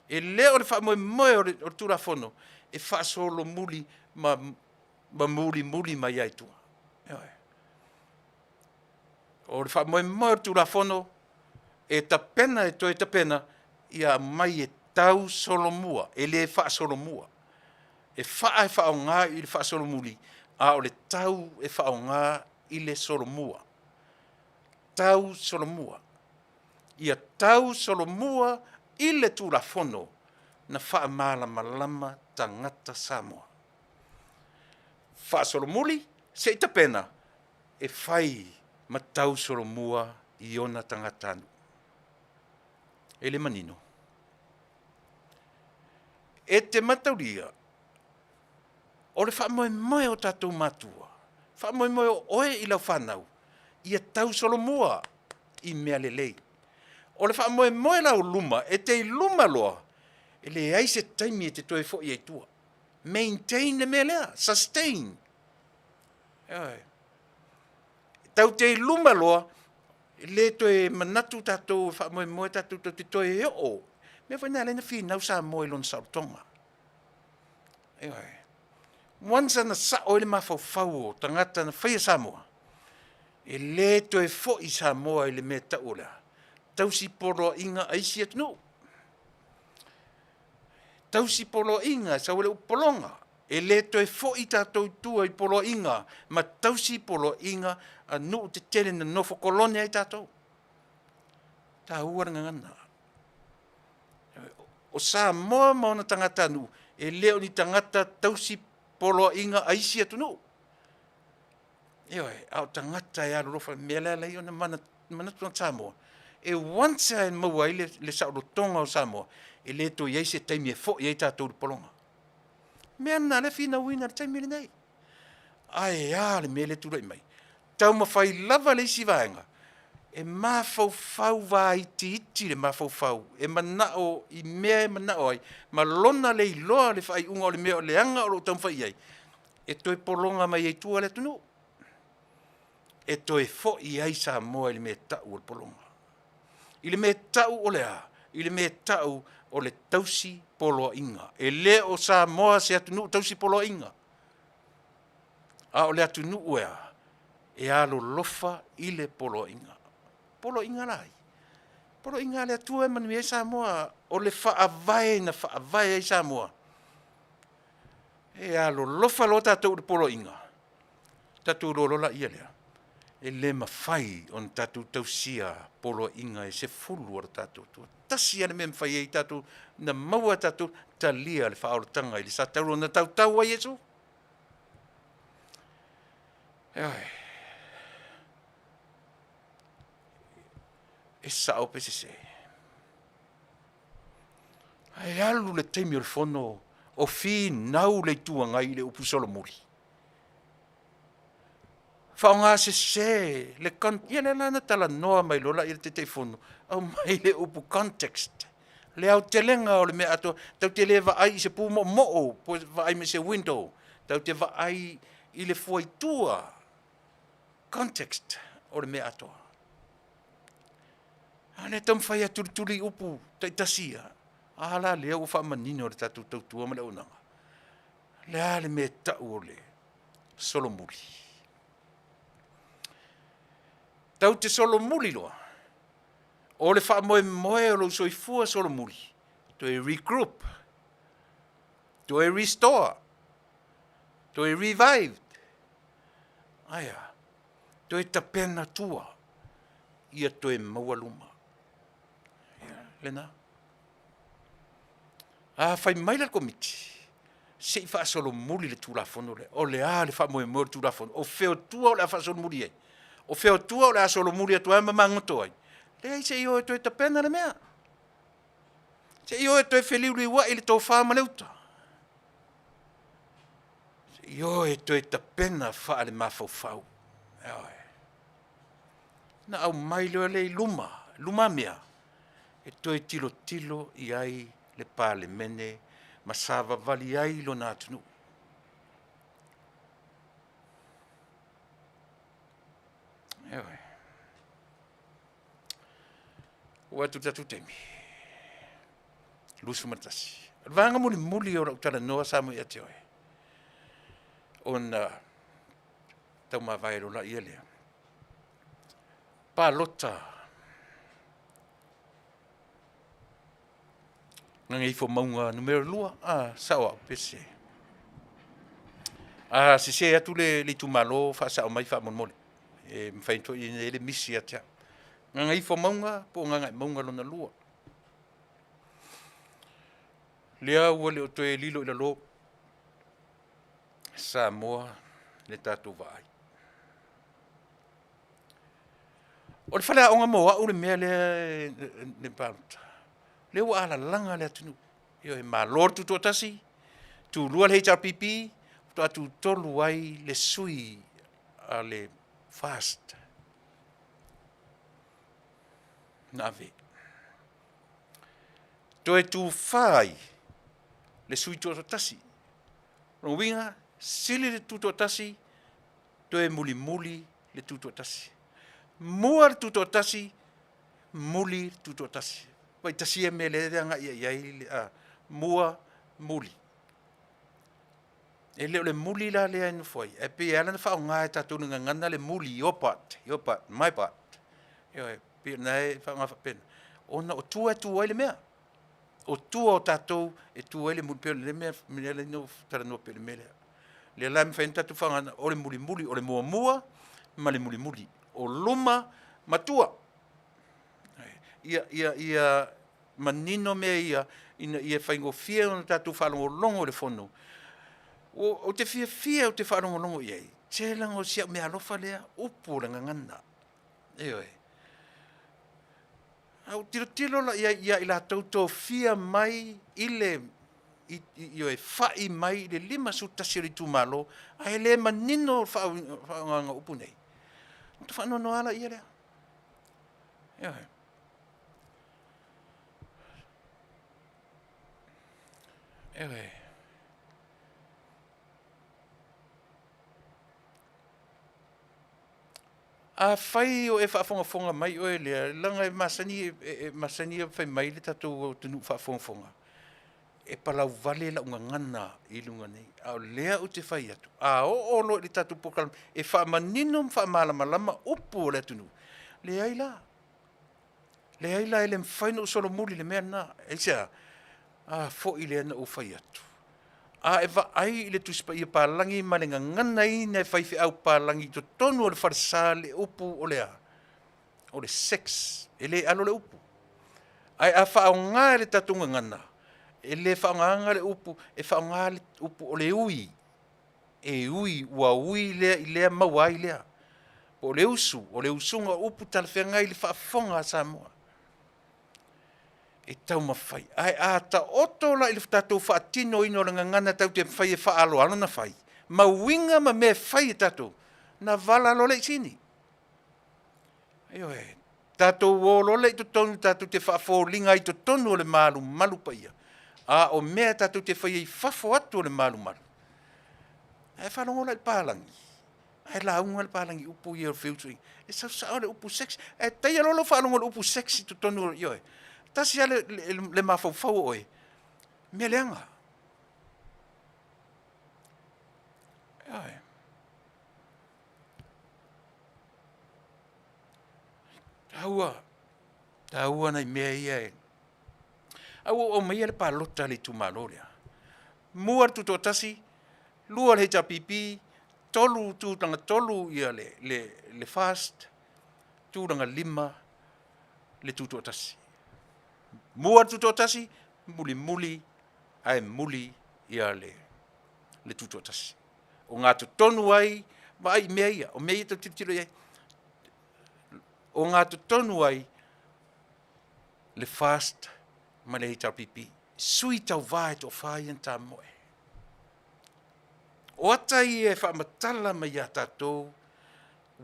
E le o le faamoemoe o le Tulafono e faasolomuli ma mulimuli mai lava i tua. Ioe. O le faamoemoe o le Tulafono, e tapena e toe tapena ia aumai e tausolomua, e le faasolomua. E faa e faaaoga i le faasolomuli, a o le tau e faaaoga i le solomua. Tausolomua. Ia tausolomua i le Tulafono na faamalamalama tagata Samoa. Faasolomuli se i tapena e fai ma tausolomua i ona tagatanuu. E le manino. E te mataulia, o le faamoemoe o tatou matua, faamoemoe o oe i lau fanau, ia tausolomua i mea lelei. O le faamoemoe la o luma, e te i luma loa, e leai se taimi e te toe foi ai i tua. Maintain le mea lea, sustain. Ioe. Tatou te i luma loa, e le toe manatu tatou e faamoemoe tatou te toe oo. O le mea foi lena e ala ai ona finau Samoa i lona saolotoga. Ioe. Once na sao ai le mafaufau o tagata na faia Samoa, e le toe foi Samoa i le mea e tau o le a? Tausipoloaiga a isi atunuu. Tausipoloaiga, e sau ai le upu pologa. E le toe foi tatou i tua i poloaiga ma tausi poloaiga a nuu tetele na nofo kolone ai tatou. E taua le gagana. O Samoa ma ona tagatanuu, e le o ni tagata tausi poloaiga a isi atunuu. Ioe, a o tagata e alolofa, o le mea lea e ala ai ona manatu tagata Samoa, e once lava e maua ai le saolotoga o Samoa, e le toe i ai se taimi e foi ai tatou i le pologa. O mea na o lea e finauina i le taimi lenei. Ae a le mea lea e tulai mai? Taumafai lava le isi vaega e mafaufau vaitiiti le mafaufau e manao i mea e manao ai ma lona le iloa le faaiuga o le mea leaga o lo o taumafai i ai, e toe pologa mai ai i tua le atunuu, e toe foi ai Samoa i le mea e tau o le pologa. I le mea e tau o le a? I le mea e tau o le tausi poloaiga. E le o Samoa se atunuu tausi poloaiga, a o le atunuu e a? E alolofa i le poloaiga. Poloaiga la ai? Poloaiga a le Atua e manuia ai Samoa, o le Faavae na faavae ai Samoa. E alolofa loa tatou i le poloaiga, tatou iloa loa lea, e le mafai ona tatou tausia poloaiga e sefulu a lo tatou Atua. E tasi lava le mea e mafai ai tatou, na maua e tatou, talia le faaolataga i le sa taula na tautau ai Iesu. Ioe. E sao pe sese? Ae alu le taimi o le fono o finau le Itu Agai i le upu solomuli. Faaaoga sese le ia lea la na talanoa mai loa le Taitaifono, aumai le upu context, le aotelega o le mea atoa. Tatou te le vaai i se pu moomoo po o vaai mai se window, tatou te vaai i le fuaitua, context o le mea atoa. A lea e taumafai e tulituli upu taitasi ia, a la lea ua faamanino e le tatou tautua ma le auaunaga. O le a le mea e tau o le solomuli? Tatou te solomuli loa, o le faamoemoe o lou soifua solomuli, toe regroup, toe restore, toe revived. Ae a? Toe tapena tua ia toe maua luma. Lena. A fai mai la le Komiti, se i faasolomuli le Tulafono lea. O le a le faamoemoe o le Tulafono? O fea o tua o le a faasolomuli ai? O fea o tua o le a solomuli atu ai ma magoto ai? Leai, se i o e toe tapena le mea. Se i o e toe feliuliuai le tofa ma le uta. Se i o e toe tapena faale-mafaufau. Ioe. Ona aumai loa lea i luma, lumamea, e toe tilotilo i ai le Palemene ma savavali ai lona atunuu. Ioe. Ua atu i le tatou taimi, 21. O le vaega mulimuli o lau talanoa sa mo ia te oe, ona taumavae loa lea lea. Palota Gagaifomauga Nu.2, a, sao au pe sese? A sese atu le itumalo, faasao mai faamolemole. E mafai foi ona i ai le misi ia te au. Gagaifomauga po o Gagaemauga lona lua. Lea ua le o toe lilo i lalo Samoa i le tatou vaai. O le faleaoga mo au le mea lea i le palota, lea ua alalaga le atunuu. Ioe, malo le tutoatasi, tulua le HRPP, faatoa tutolu ai le sui a le FAST na ave. Toe tufa ai le sui tutoatasi. O lona uiga, sili le tutoatasi toe mulimuli le tutoatasi. Mua le tutoatasi, muli le tutoatasi. Vaai tasi ia mea lea e agai i ai, mua, muli. E le o le muli la lea e nofo ai, ae pei e ala ona faaaoga e tatou le gagana le muli, your part, your part, my part. Ioe, pei o lena e faaaoga faapena, ona o tua e tu ai le mea. O tua o tatou e tu ai le muli, pei o le mea lea na ou talanoa pei o le mea lea. O lea la e mafai ona tatou faaaogaina, o le mulimuli, o le muamua ma le mulimuli. O luma ma tua. Ia manino mea ia ina ia faigofie ona tatou faalogologo i le Fono. Ou te fiafia ou te faalogologo i ai, se leaga o si au meaalofa lea, upu o le gagana. Ioe. A ou tilotilo la i ai ia i latou tofia mai i le, ioe, fai mai i le 51 o le itumalo, ae le manino le faaaogaina o upu nei, ona faanoanoa lava lea. Ioe. Ioe. Afai o e faafogafoga mai oe lea, leaga e masani, e masani ona fai mai le tatou atunuu faafogafoga, e palauvale lau gagana i luga nei, a o lea ou te fai atu, a oo loa i le tatou polokalame e faamanino ma faamalamalama upu o le atunuu, leai la, leai la e le mafai ona ou solomuli i le mea lena. Aisea? A foi lea na ou fai atu, a e vaai i le Tusi Paia Palagi ma le gaganaina e faifeau papalagi i totonu o le falesa le upu o le a? O le sex. E le alo le upu. Ae a faaaoga e le tatou gagana, e le faaaogaina le upu, e faaaoga le upu o le ui. E ui, ua ui lea i lea maua ai lea. Po o le usu, o le usuga o upu talafeagai i le faafofoga a Samoa. E taumafai, ae a taoto la i le tatou faatinoina o le gagana tatou te fai e faaaloalo ona fai, ma uiga ma mea e fai e tatou, ona vala loa lea i sini. Ioe. Tatou o loa lea i totonu tatou te faafoliga ai i totonu o le malumalu paia, a o mea tatou te faia i fafo atu o le malumalu. Ae faalogo la i le palagi, ae lauga le palagi i upu ia o le feusuaiga, e sau sao le upu sex. Ae taia loa lau faalogo i le upu sex i totonu o, ioe, tasi lava le mafaufau o oe, mea leaga. Ioe. Taua, taua nai mea ia e. Ae ua ou aumaia le palota a le itumalo lea. Mua le Tutoatasi, lua le HRPP, tolu, tulaga tolu le FAST, tulaga lima le Tutoatasi. Mua le Tutoatasi, mulimuli ae muli le Tutoatasi. O gatotonu ai, vaai i mea ia, o mea ia e tatou te tilotilo i ai. O gatotonu ai le FAST ma le HRPP, sui tauva e toafa ia na tamoe. O ata ia e faamatala mai ia tatou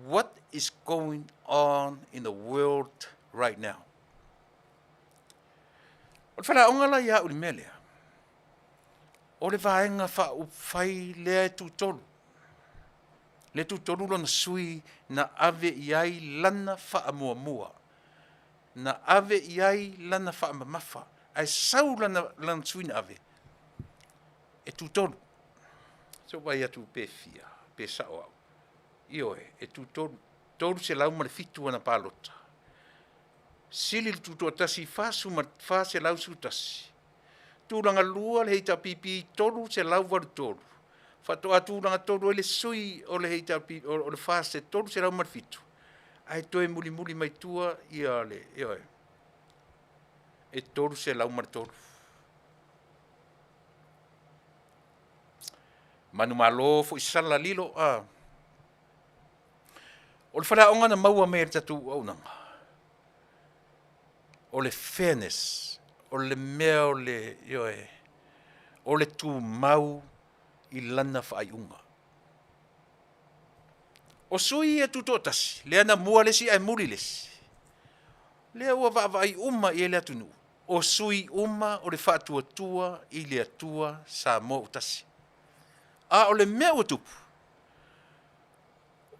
what is going on in the world right now. O le faleaoga la ia au i le mea lea, o le Vaega Faaupufai lea e tutolu, lea e tutolu lona sui na ave i ai lana faamuamua, na ave i ai lana faamamafa, ae sau lana sui na ave, e tutolu. Se i ou vaai atu pe fia, pe sao au. Ioe, e tutolu, 307 ana palota. Sili le Tutoatasi i 411. Tulaga lua le HRPP 383. Faatoa tulaga tolu ai le sui o le HRPP, o le FAST e 307, ae toe mulimuli mai tua ia le, ioe, e 303. Manumalo foi sala lilo a. O le faleaoga na maua mai e le tatou auaunaga, o le fairness, o le mea o le, ioe, o le tumau i lana faaiuga. O sui ia tutoatasi, lea na mua le isi ae muli le isi, lea ua vaavaai uma i ai le atunuu, o sui uma o le Faatuatua i le Atua Samoa ua Tasi. A o le mea ua tupu,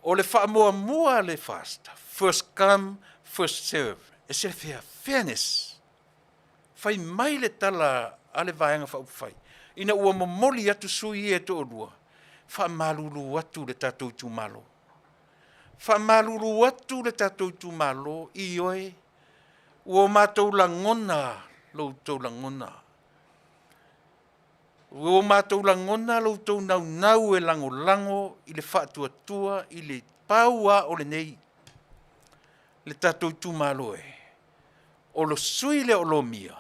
o le faamuamua a le FAST, first come, first serve, e se fairness. Fai mai le tala a le Vaega Faaupufai, ina ua momoli atu sui ia e toalua, faamalulu atu le tatou itumalo. Faamalulu atu le tatou itumalo, ioe, ua matou lagona lo outou lagona. Ua o matou lagona lo outou naunau e lagolago i le faatuatua i le pau lava o lenei, le tatou itumalo e, o le sui lea o Lomia,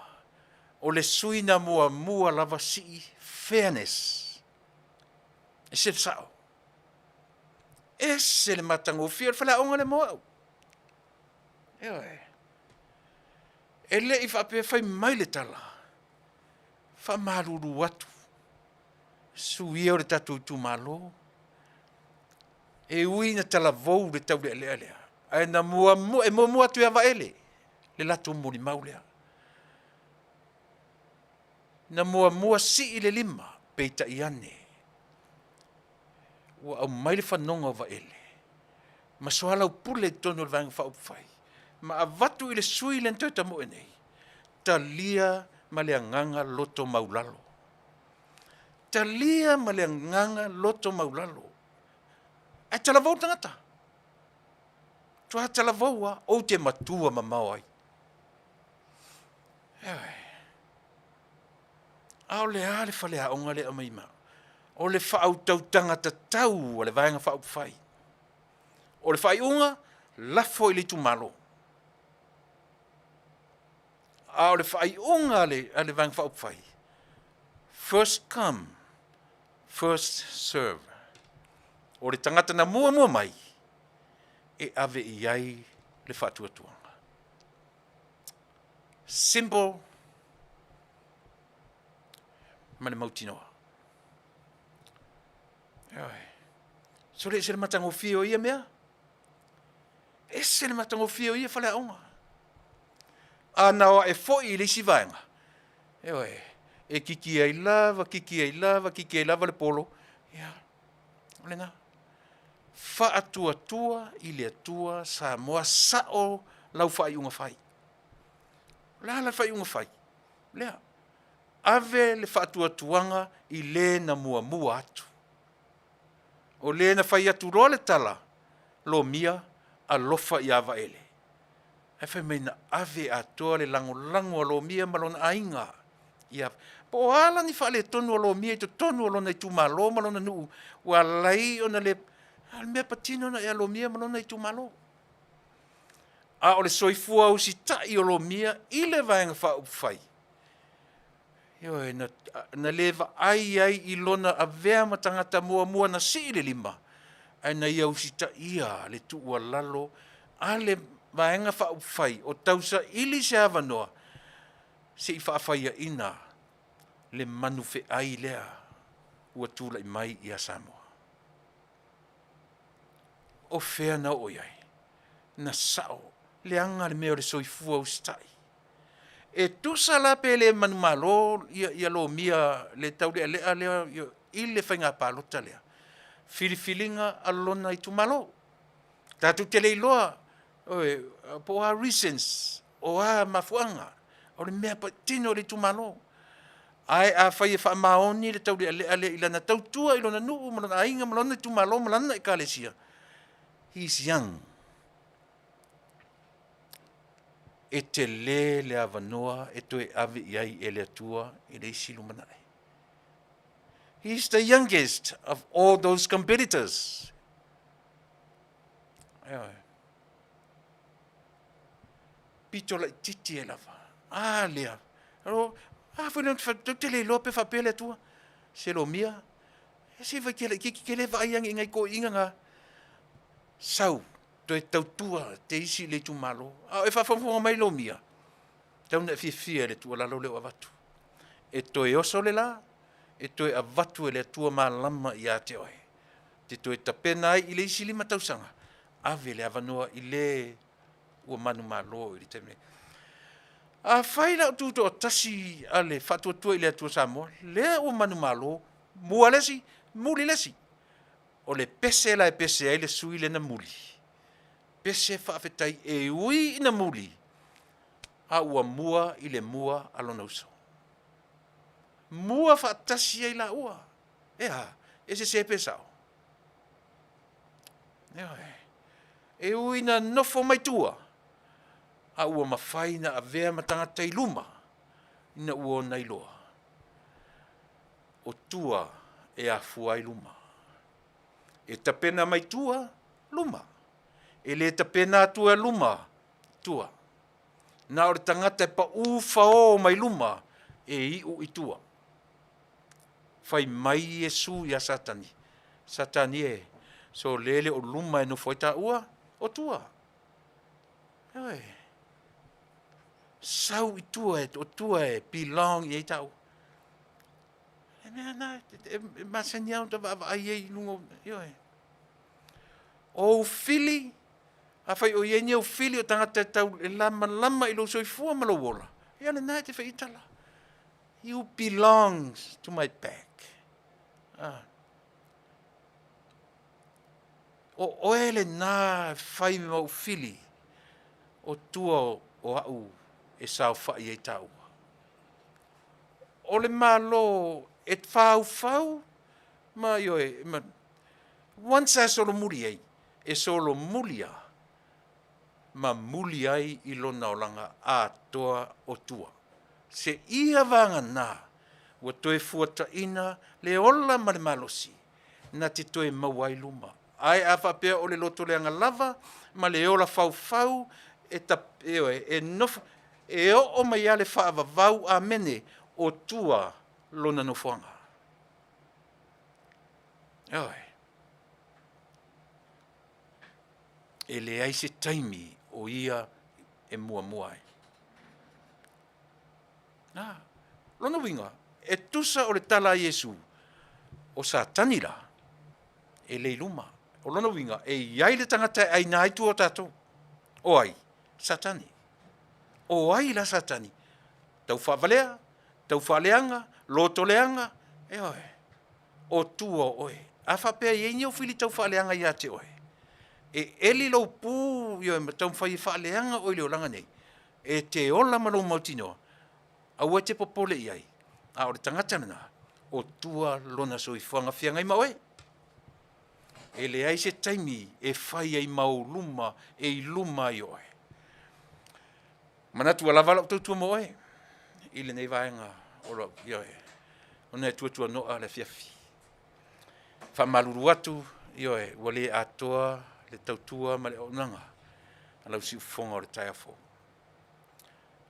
o le sui na muamua lava sii fairness. E ese le sao, ese le matagofie o le faleaoga lea mo au. Ioe. E le i faapea fai mai le tala, faamalulu atu, sui ia o le tatou itumalo, e ui ina talavou le taulealea lea, ae na muamua, e muamua atu ia Vaele le latou molimau lea. Na muamua sii le lima, peitai ane, ua aumai le fanoga o Vaele ma soalaupule i totonu o le Vaega Faaupufai ma avatu i le sui lea na toe tamoe nei, talia ma le agaga loto maulalo. Talia ma le agaga loto maulalo. Ae talavou le tagata. Matua talavou lava, ou te matua mamao ai. Ioe. A o le a le faleaoga lea e aumai ma o le faautautaga tatau a le Vaega Faaupufai. O le faaiuga, lafo i le itumalo. A o le faaiuga a le, a le Vaega Faaupufai, first come, first serve. O le tagata na muamua mai, e ave i ai le faatuatuaga. Simple ma le mautinoa. Ioe. Sole ese le matagofie o ia mea. Ese le matagofie o ia faleaoga. A na o ae foi i le isi vaega, ioe, e kiki ai lava, kiki ai lava, kiki ai lava le polo, ia, o lena. Faatuatua i le Atua Samoa, sao lau faaiuga fai. O le a la le faaiuga fai? Lea, ave le faatuatuaga i le na muamua atu. O le na fai atu loa le tala, Lomia, alofa ia Vaele. Ae fai mai na ave atoa le lagolago a Lomia ma lona aiga ia po o a la ni faaletonu o Lomia i totonu o lona itumalo ma lona nuu ua ala ai ona le, a o le mea patino na ia Lomia ma lona itumalo. A o le soifua usitai o Lomia i le Vaega Faaupufai, ioe, na, na le vaai ai i lona avea ma tagata muamua na sii le lima, ae na ia usitaia le tuualalo a le Vaega Faaupufai o tausaili se avanoa se i faafaiaina le manufeai lea ua tulai mai ia Samoa. O fea na oo i ai? Na sao leaga le mea o le soifua usitai. E tusa la pe le manumalo ia, ia lomia le taulealea lea i le faiga palota lea, filifiliga a lona itumalo. Tatou te le iloa oi, po o a reasons, o a mafuaaga, o le mea patino i le itumalo. Ae afai e faamaoni le taulealea lea i lana tautua i lona nuu ma lona aiga ma lona itumalo ma lana ekalesia, he is young. E tele le avanoa e toe ave i ai e le Atua i le isi lumanai. He is the youngest of all those competitors. Ioe. Pito laitiiti ai lava. A lea. Alo, a foi lea tou te le iloa pe faapea le Atua. Se lomia, e se vai ke laitiiti ke le vaai ane i nai toeaiina na sau toe tautua te isi i le itumalo. A o e faafogafoga mai lomia, tau na e fiafia i le tuualalo lea ua avatu. E toe oso le la, e toe avatu e le Atua malama ia te oe. Te toe tapena ai i le isi 5 tausaga, ave le avanoa i le ua manumalo i le taimi nei. Afai la o tutoatasi a le Faatuatua i le Atua Samoa, lea ua manumalo, mua le isi, muli le isi. O le pese la e pese ai le sui lea na muli, pese faafetai e ui ina muli, a ua mua i le mua a lona uso. Mua faatasi ai laua. E a? E sese pe sao? Ioe. E ui ina nofo mai tua, a ua mafai na avea ma tagata i luma. ina ua ona iloa, o tua e afua ai luma. E tapena mai tua, luma. E le tapena atu e luma, tua. Na o le tagata e paʻū faō mai luma e iʻu i tua. Fai mai Iesu iā Satani, Satani e, so le le o luma e nofo ai taua, o tua. Ioe. Sau i tua, o tua e belong i ai taua. E mea na, e masani lava ona vaavaai ai i luga o, ioe. O ou fili, afai o i ai ni ou fili o tagata e tau e lamalama i lou soifua ma lou ola, ia lena e te fai i ai tala. You belongs to my back. Ah. O oe lena e fai ma ou fili o tua o au e saofai ai taua. O le Malo e faufau ma ioe, ma once lava e solomuli ai, e solomuli lava ma muli ai i lona olaga atoa o tua. Seia vagana ua toe fuataina le ola ma le malosi na te toe maua ai luma. Ae a faapea o le loto leaga lava ma le ola faufau e, ta, ioe, e nofo, e oo mai lava le faavavau amene o tua lona nofoaga. Ioe. E leai se taimi o ia e muamua ai. Na, lona uiga, e tusa o le tala a Iesu, o Satani la, e le i luma. O lona uiga, e i ai le tagata e aina ai tua o tatou. O ai? Satani. O ai la Satani? Tau faavalea, tau faaleaga, loto leaga, ioe. O tua o oe. A faapea e i ai ni ou fili tau faaleaga ia te oe, e eli lou pu, ioe, ma taumafai e faaleaga oe i le olaga nei, e te ola ma lou mautinoa, aua e te popole i ai, a o le tagata lena, o tua lona soifuaga feagai ma oe. E leai se taimi e fai ai ma ou luma e i luma ai oe. Manatu ua lava lau tautua mo oe i lenei vaega o lau, ioe, ona e tuatuanoa le afiafi. Faamalulu atu, ioe, ua le atoa le tautua ma le auaunaga a lau siufofoga o le taeao fou.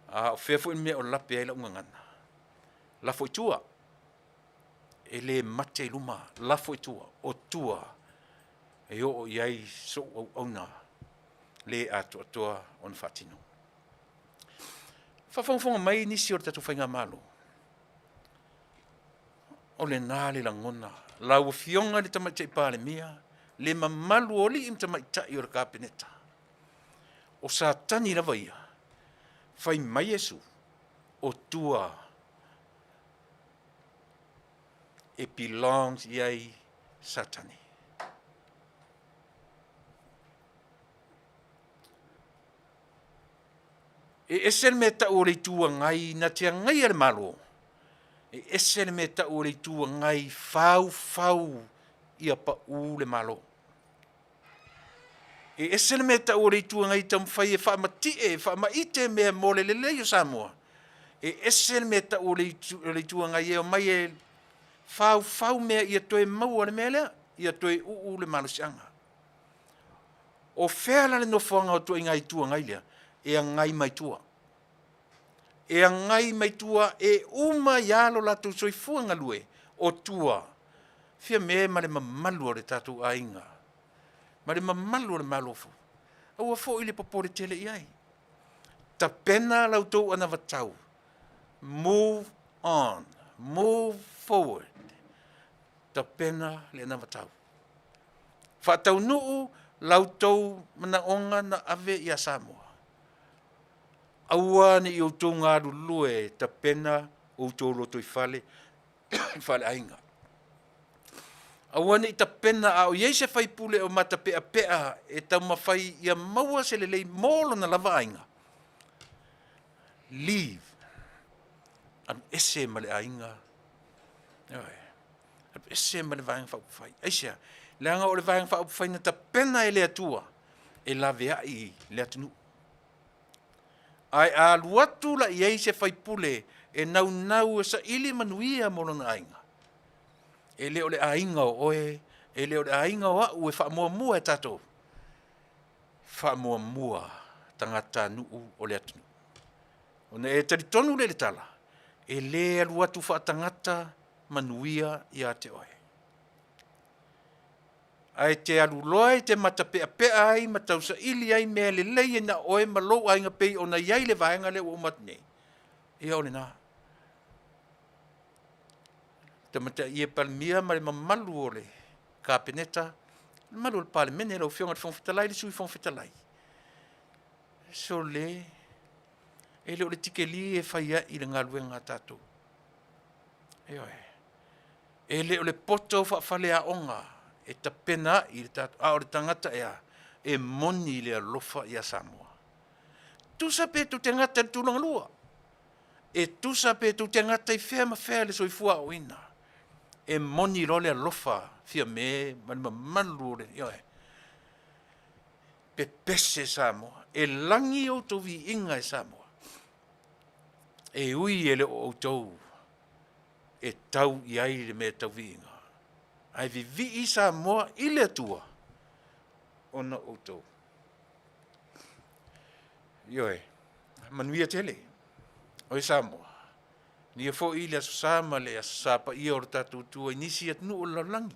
A o fea foi le mea o lape ai lau gagana? Lafo i tua. E le mate i luma, lafo i tua, o tua e oo i ai sou auauna le atoatoa ona faatino. Faafogafoga mai nisi o le tatou faigamalo, o lena le lagona, lau Afioga i le Tamaitai Palemia, le mamalu o alii ma tamaitai o le Kapeneta, o Satani lava ia, fai mai Iesu, o tua e belongs i ai Satani. E ese le mea tau o le Itu Agai na te agaia le Malo. E ese le mea tau o le Itu Agai faufau ia pau le Malo. E ese le mea tau o le Itu Agai taumafai e faamatie, e faamaite mea mo le lelei o Samoa. E ese le mea tau o le Itu Agai e omai e faufau mea ia toe maua le mea lea, ia toe uu le malosiaga. O fea la le nofoaga o ituaiga Itu Agai lea? E agai mai tua. E agai mai tua e uma ai lava lo latou soifua galue o tua. Fiame ma le mamalu o le tatou aiga, ma le mamalu o le Malo fou. Aua foi le popole tele i ai. Tapena la outou anavatau. Move on. Move forward. Tapena le anavatau. Faataunuu la outou manaoga na ave ia Samoa. Aua ne i outou galulue tapena outou lotoifale faaleaiga. Aua ne i tapena a o i ai se faipule o matapeapea e taumafai ia maua se lelei mo lona lava aiga. Leave. Alu ese ma le aiga. Ioe. Alu ese ma le Vaega Faaupufai. Aisea? Leaga o le Vaega Faaupufai na tapena e le Atua e laveai le atunuu. Ae a alu atu la i ai se faipule e naunau e saili manuia mo lona aiga. E le o le aiga o oe, e le o le aiga o au e faamuamua e tatou, faamuamua tagatanuu o le atunuu. Ona e talitonu lea i le tala, e le alu atu faatagata manuia ia te oe. Ae te alu loa e te matapeapea ai ma tausaili ai mea lelei e na o oe ma lou aiga pei ona i ai le vaega lea ua uma atu nei, ia o lena. Tamaitai e Palemia ma le mamalu o le Kapeneta, le mamalu o le Palemene, lau Afioga i le Fofoga Fetalai, le Sui Fofoga Fetalai, sole, e le o le tikeri e fai ai le galuega a tatou. Ioe. E le o le poto faafaleaoga e tapena ai le tatou, a o le tagata e a? E moni le alofa ia Samoa. Tusa pe tou te gata i le tulaga lua, e tusa pe tou te gata i fea ma fea i le soifua aoaoina, e moni loa le alofa Fiame ma le mamalu o le, ioe, pepese Samoa. E lagi outou viiga e Samoa, e ui e le o outou e tau i ai le mea tau viiga, ae vivii Samoa i le Atua ona o outou. Ioe, manuia tele oe Samoa, manuia foi le Aso Sa ma le Aso Sa paia o le tatou tu ai i nisi atunuu o le lalolagi.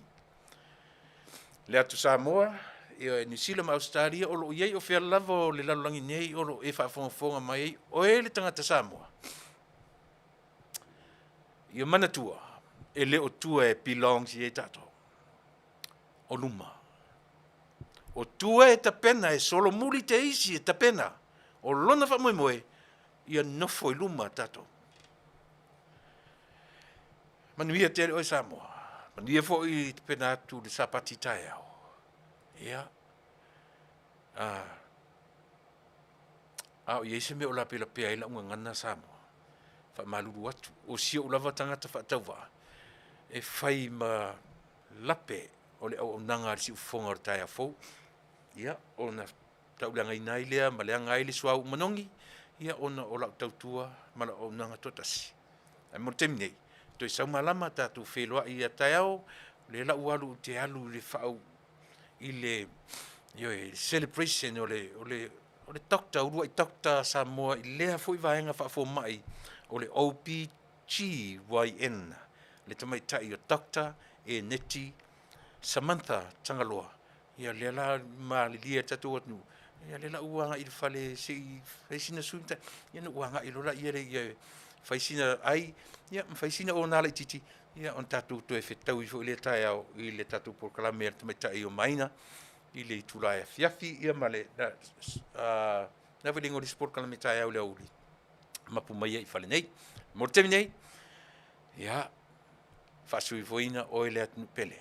Le atu Samoa, ioe, Niu Sila ma Ausetalia o lo o i ai o fea lava o le lalolagi nei o lo o e faafogafoga mai ai, oe le tagata Samoa, ia manatua, e le o tua e belongs i ai tatou, o luma. O tua e tapena e solomuli te isi e tapena, o lona faamoemoe, ia nofo i luma tatou. Manuia tele oe Samoa, manuia foi le tapena atu i le Sapati taeao. Ia, a o i ai se mea o lapelapea ai lau gagana Samoa, faamalulu atu, o si ou lava tagata faatauvaa, e fai ma lape o le auaunaga a le siufofoga o le taeao fou. Ia, ona tauleagaina ai lea ma leaga ai le suauu manogi, ia ona o lau tautua ma lau auaunaga toatasi. Ae mo le taimi nei, toe sau malama tatou feiloai a taeao, o lea la ua alu ou te alu i le faauu i le, ioe, i le celebration o le Doctor, uluai Doctor a Samoa i lea foi vaega faafomai o le OBGYN, le tamaitai o Doctor Eneti Samantha Tagaloa. Ia lea la malilie le tatou atunuu, ia lea la ua agai i le fale se i fai sina sui, ia ona ou agai loa lea e fai sina ai, ia ma fai sina ona laitiiti, ia ona tatou toe fetaui foi lea taeao i le tatou polokalame a le tamaitai o Maina i le itula e afiafi, ia ma le na foi le igoa o le isi polokalame taeao i le aoauli, mapu mai ai i fale nei. Mo le taimi nei, ia, faasuifuaina oe le atunuu pele,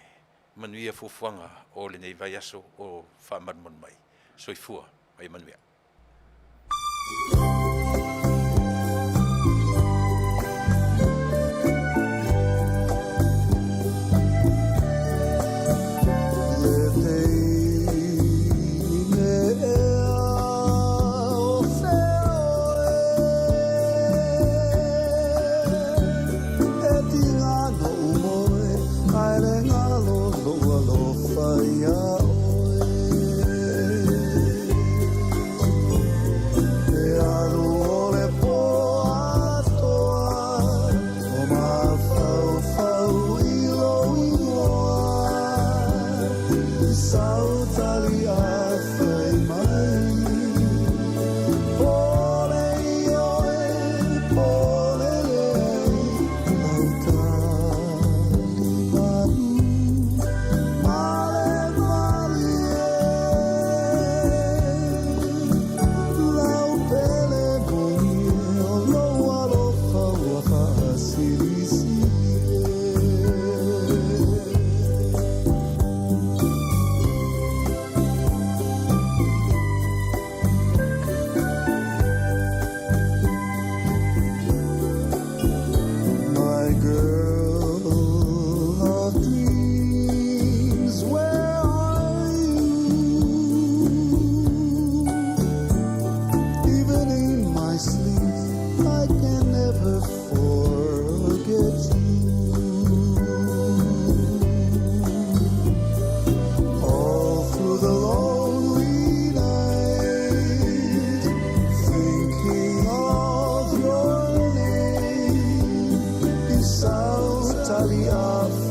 manuia fuafuaga o lenei vaiaso o faamalumalu mai. Soifua ma ia manuia. Be afraid.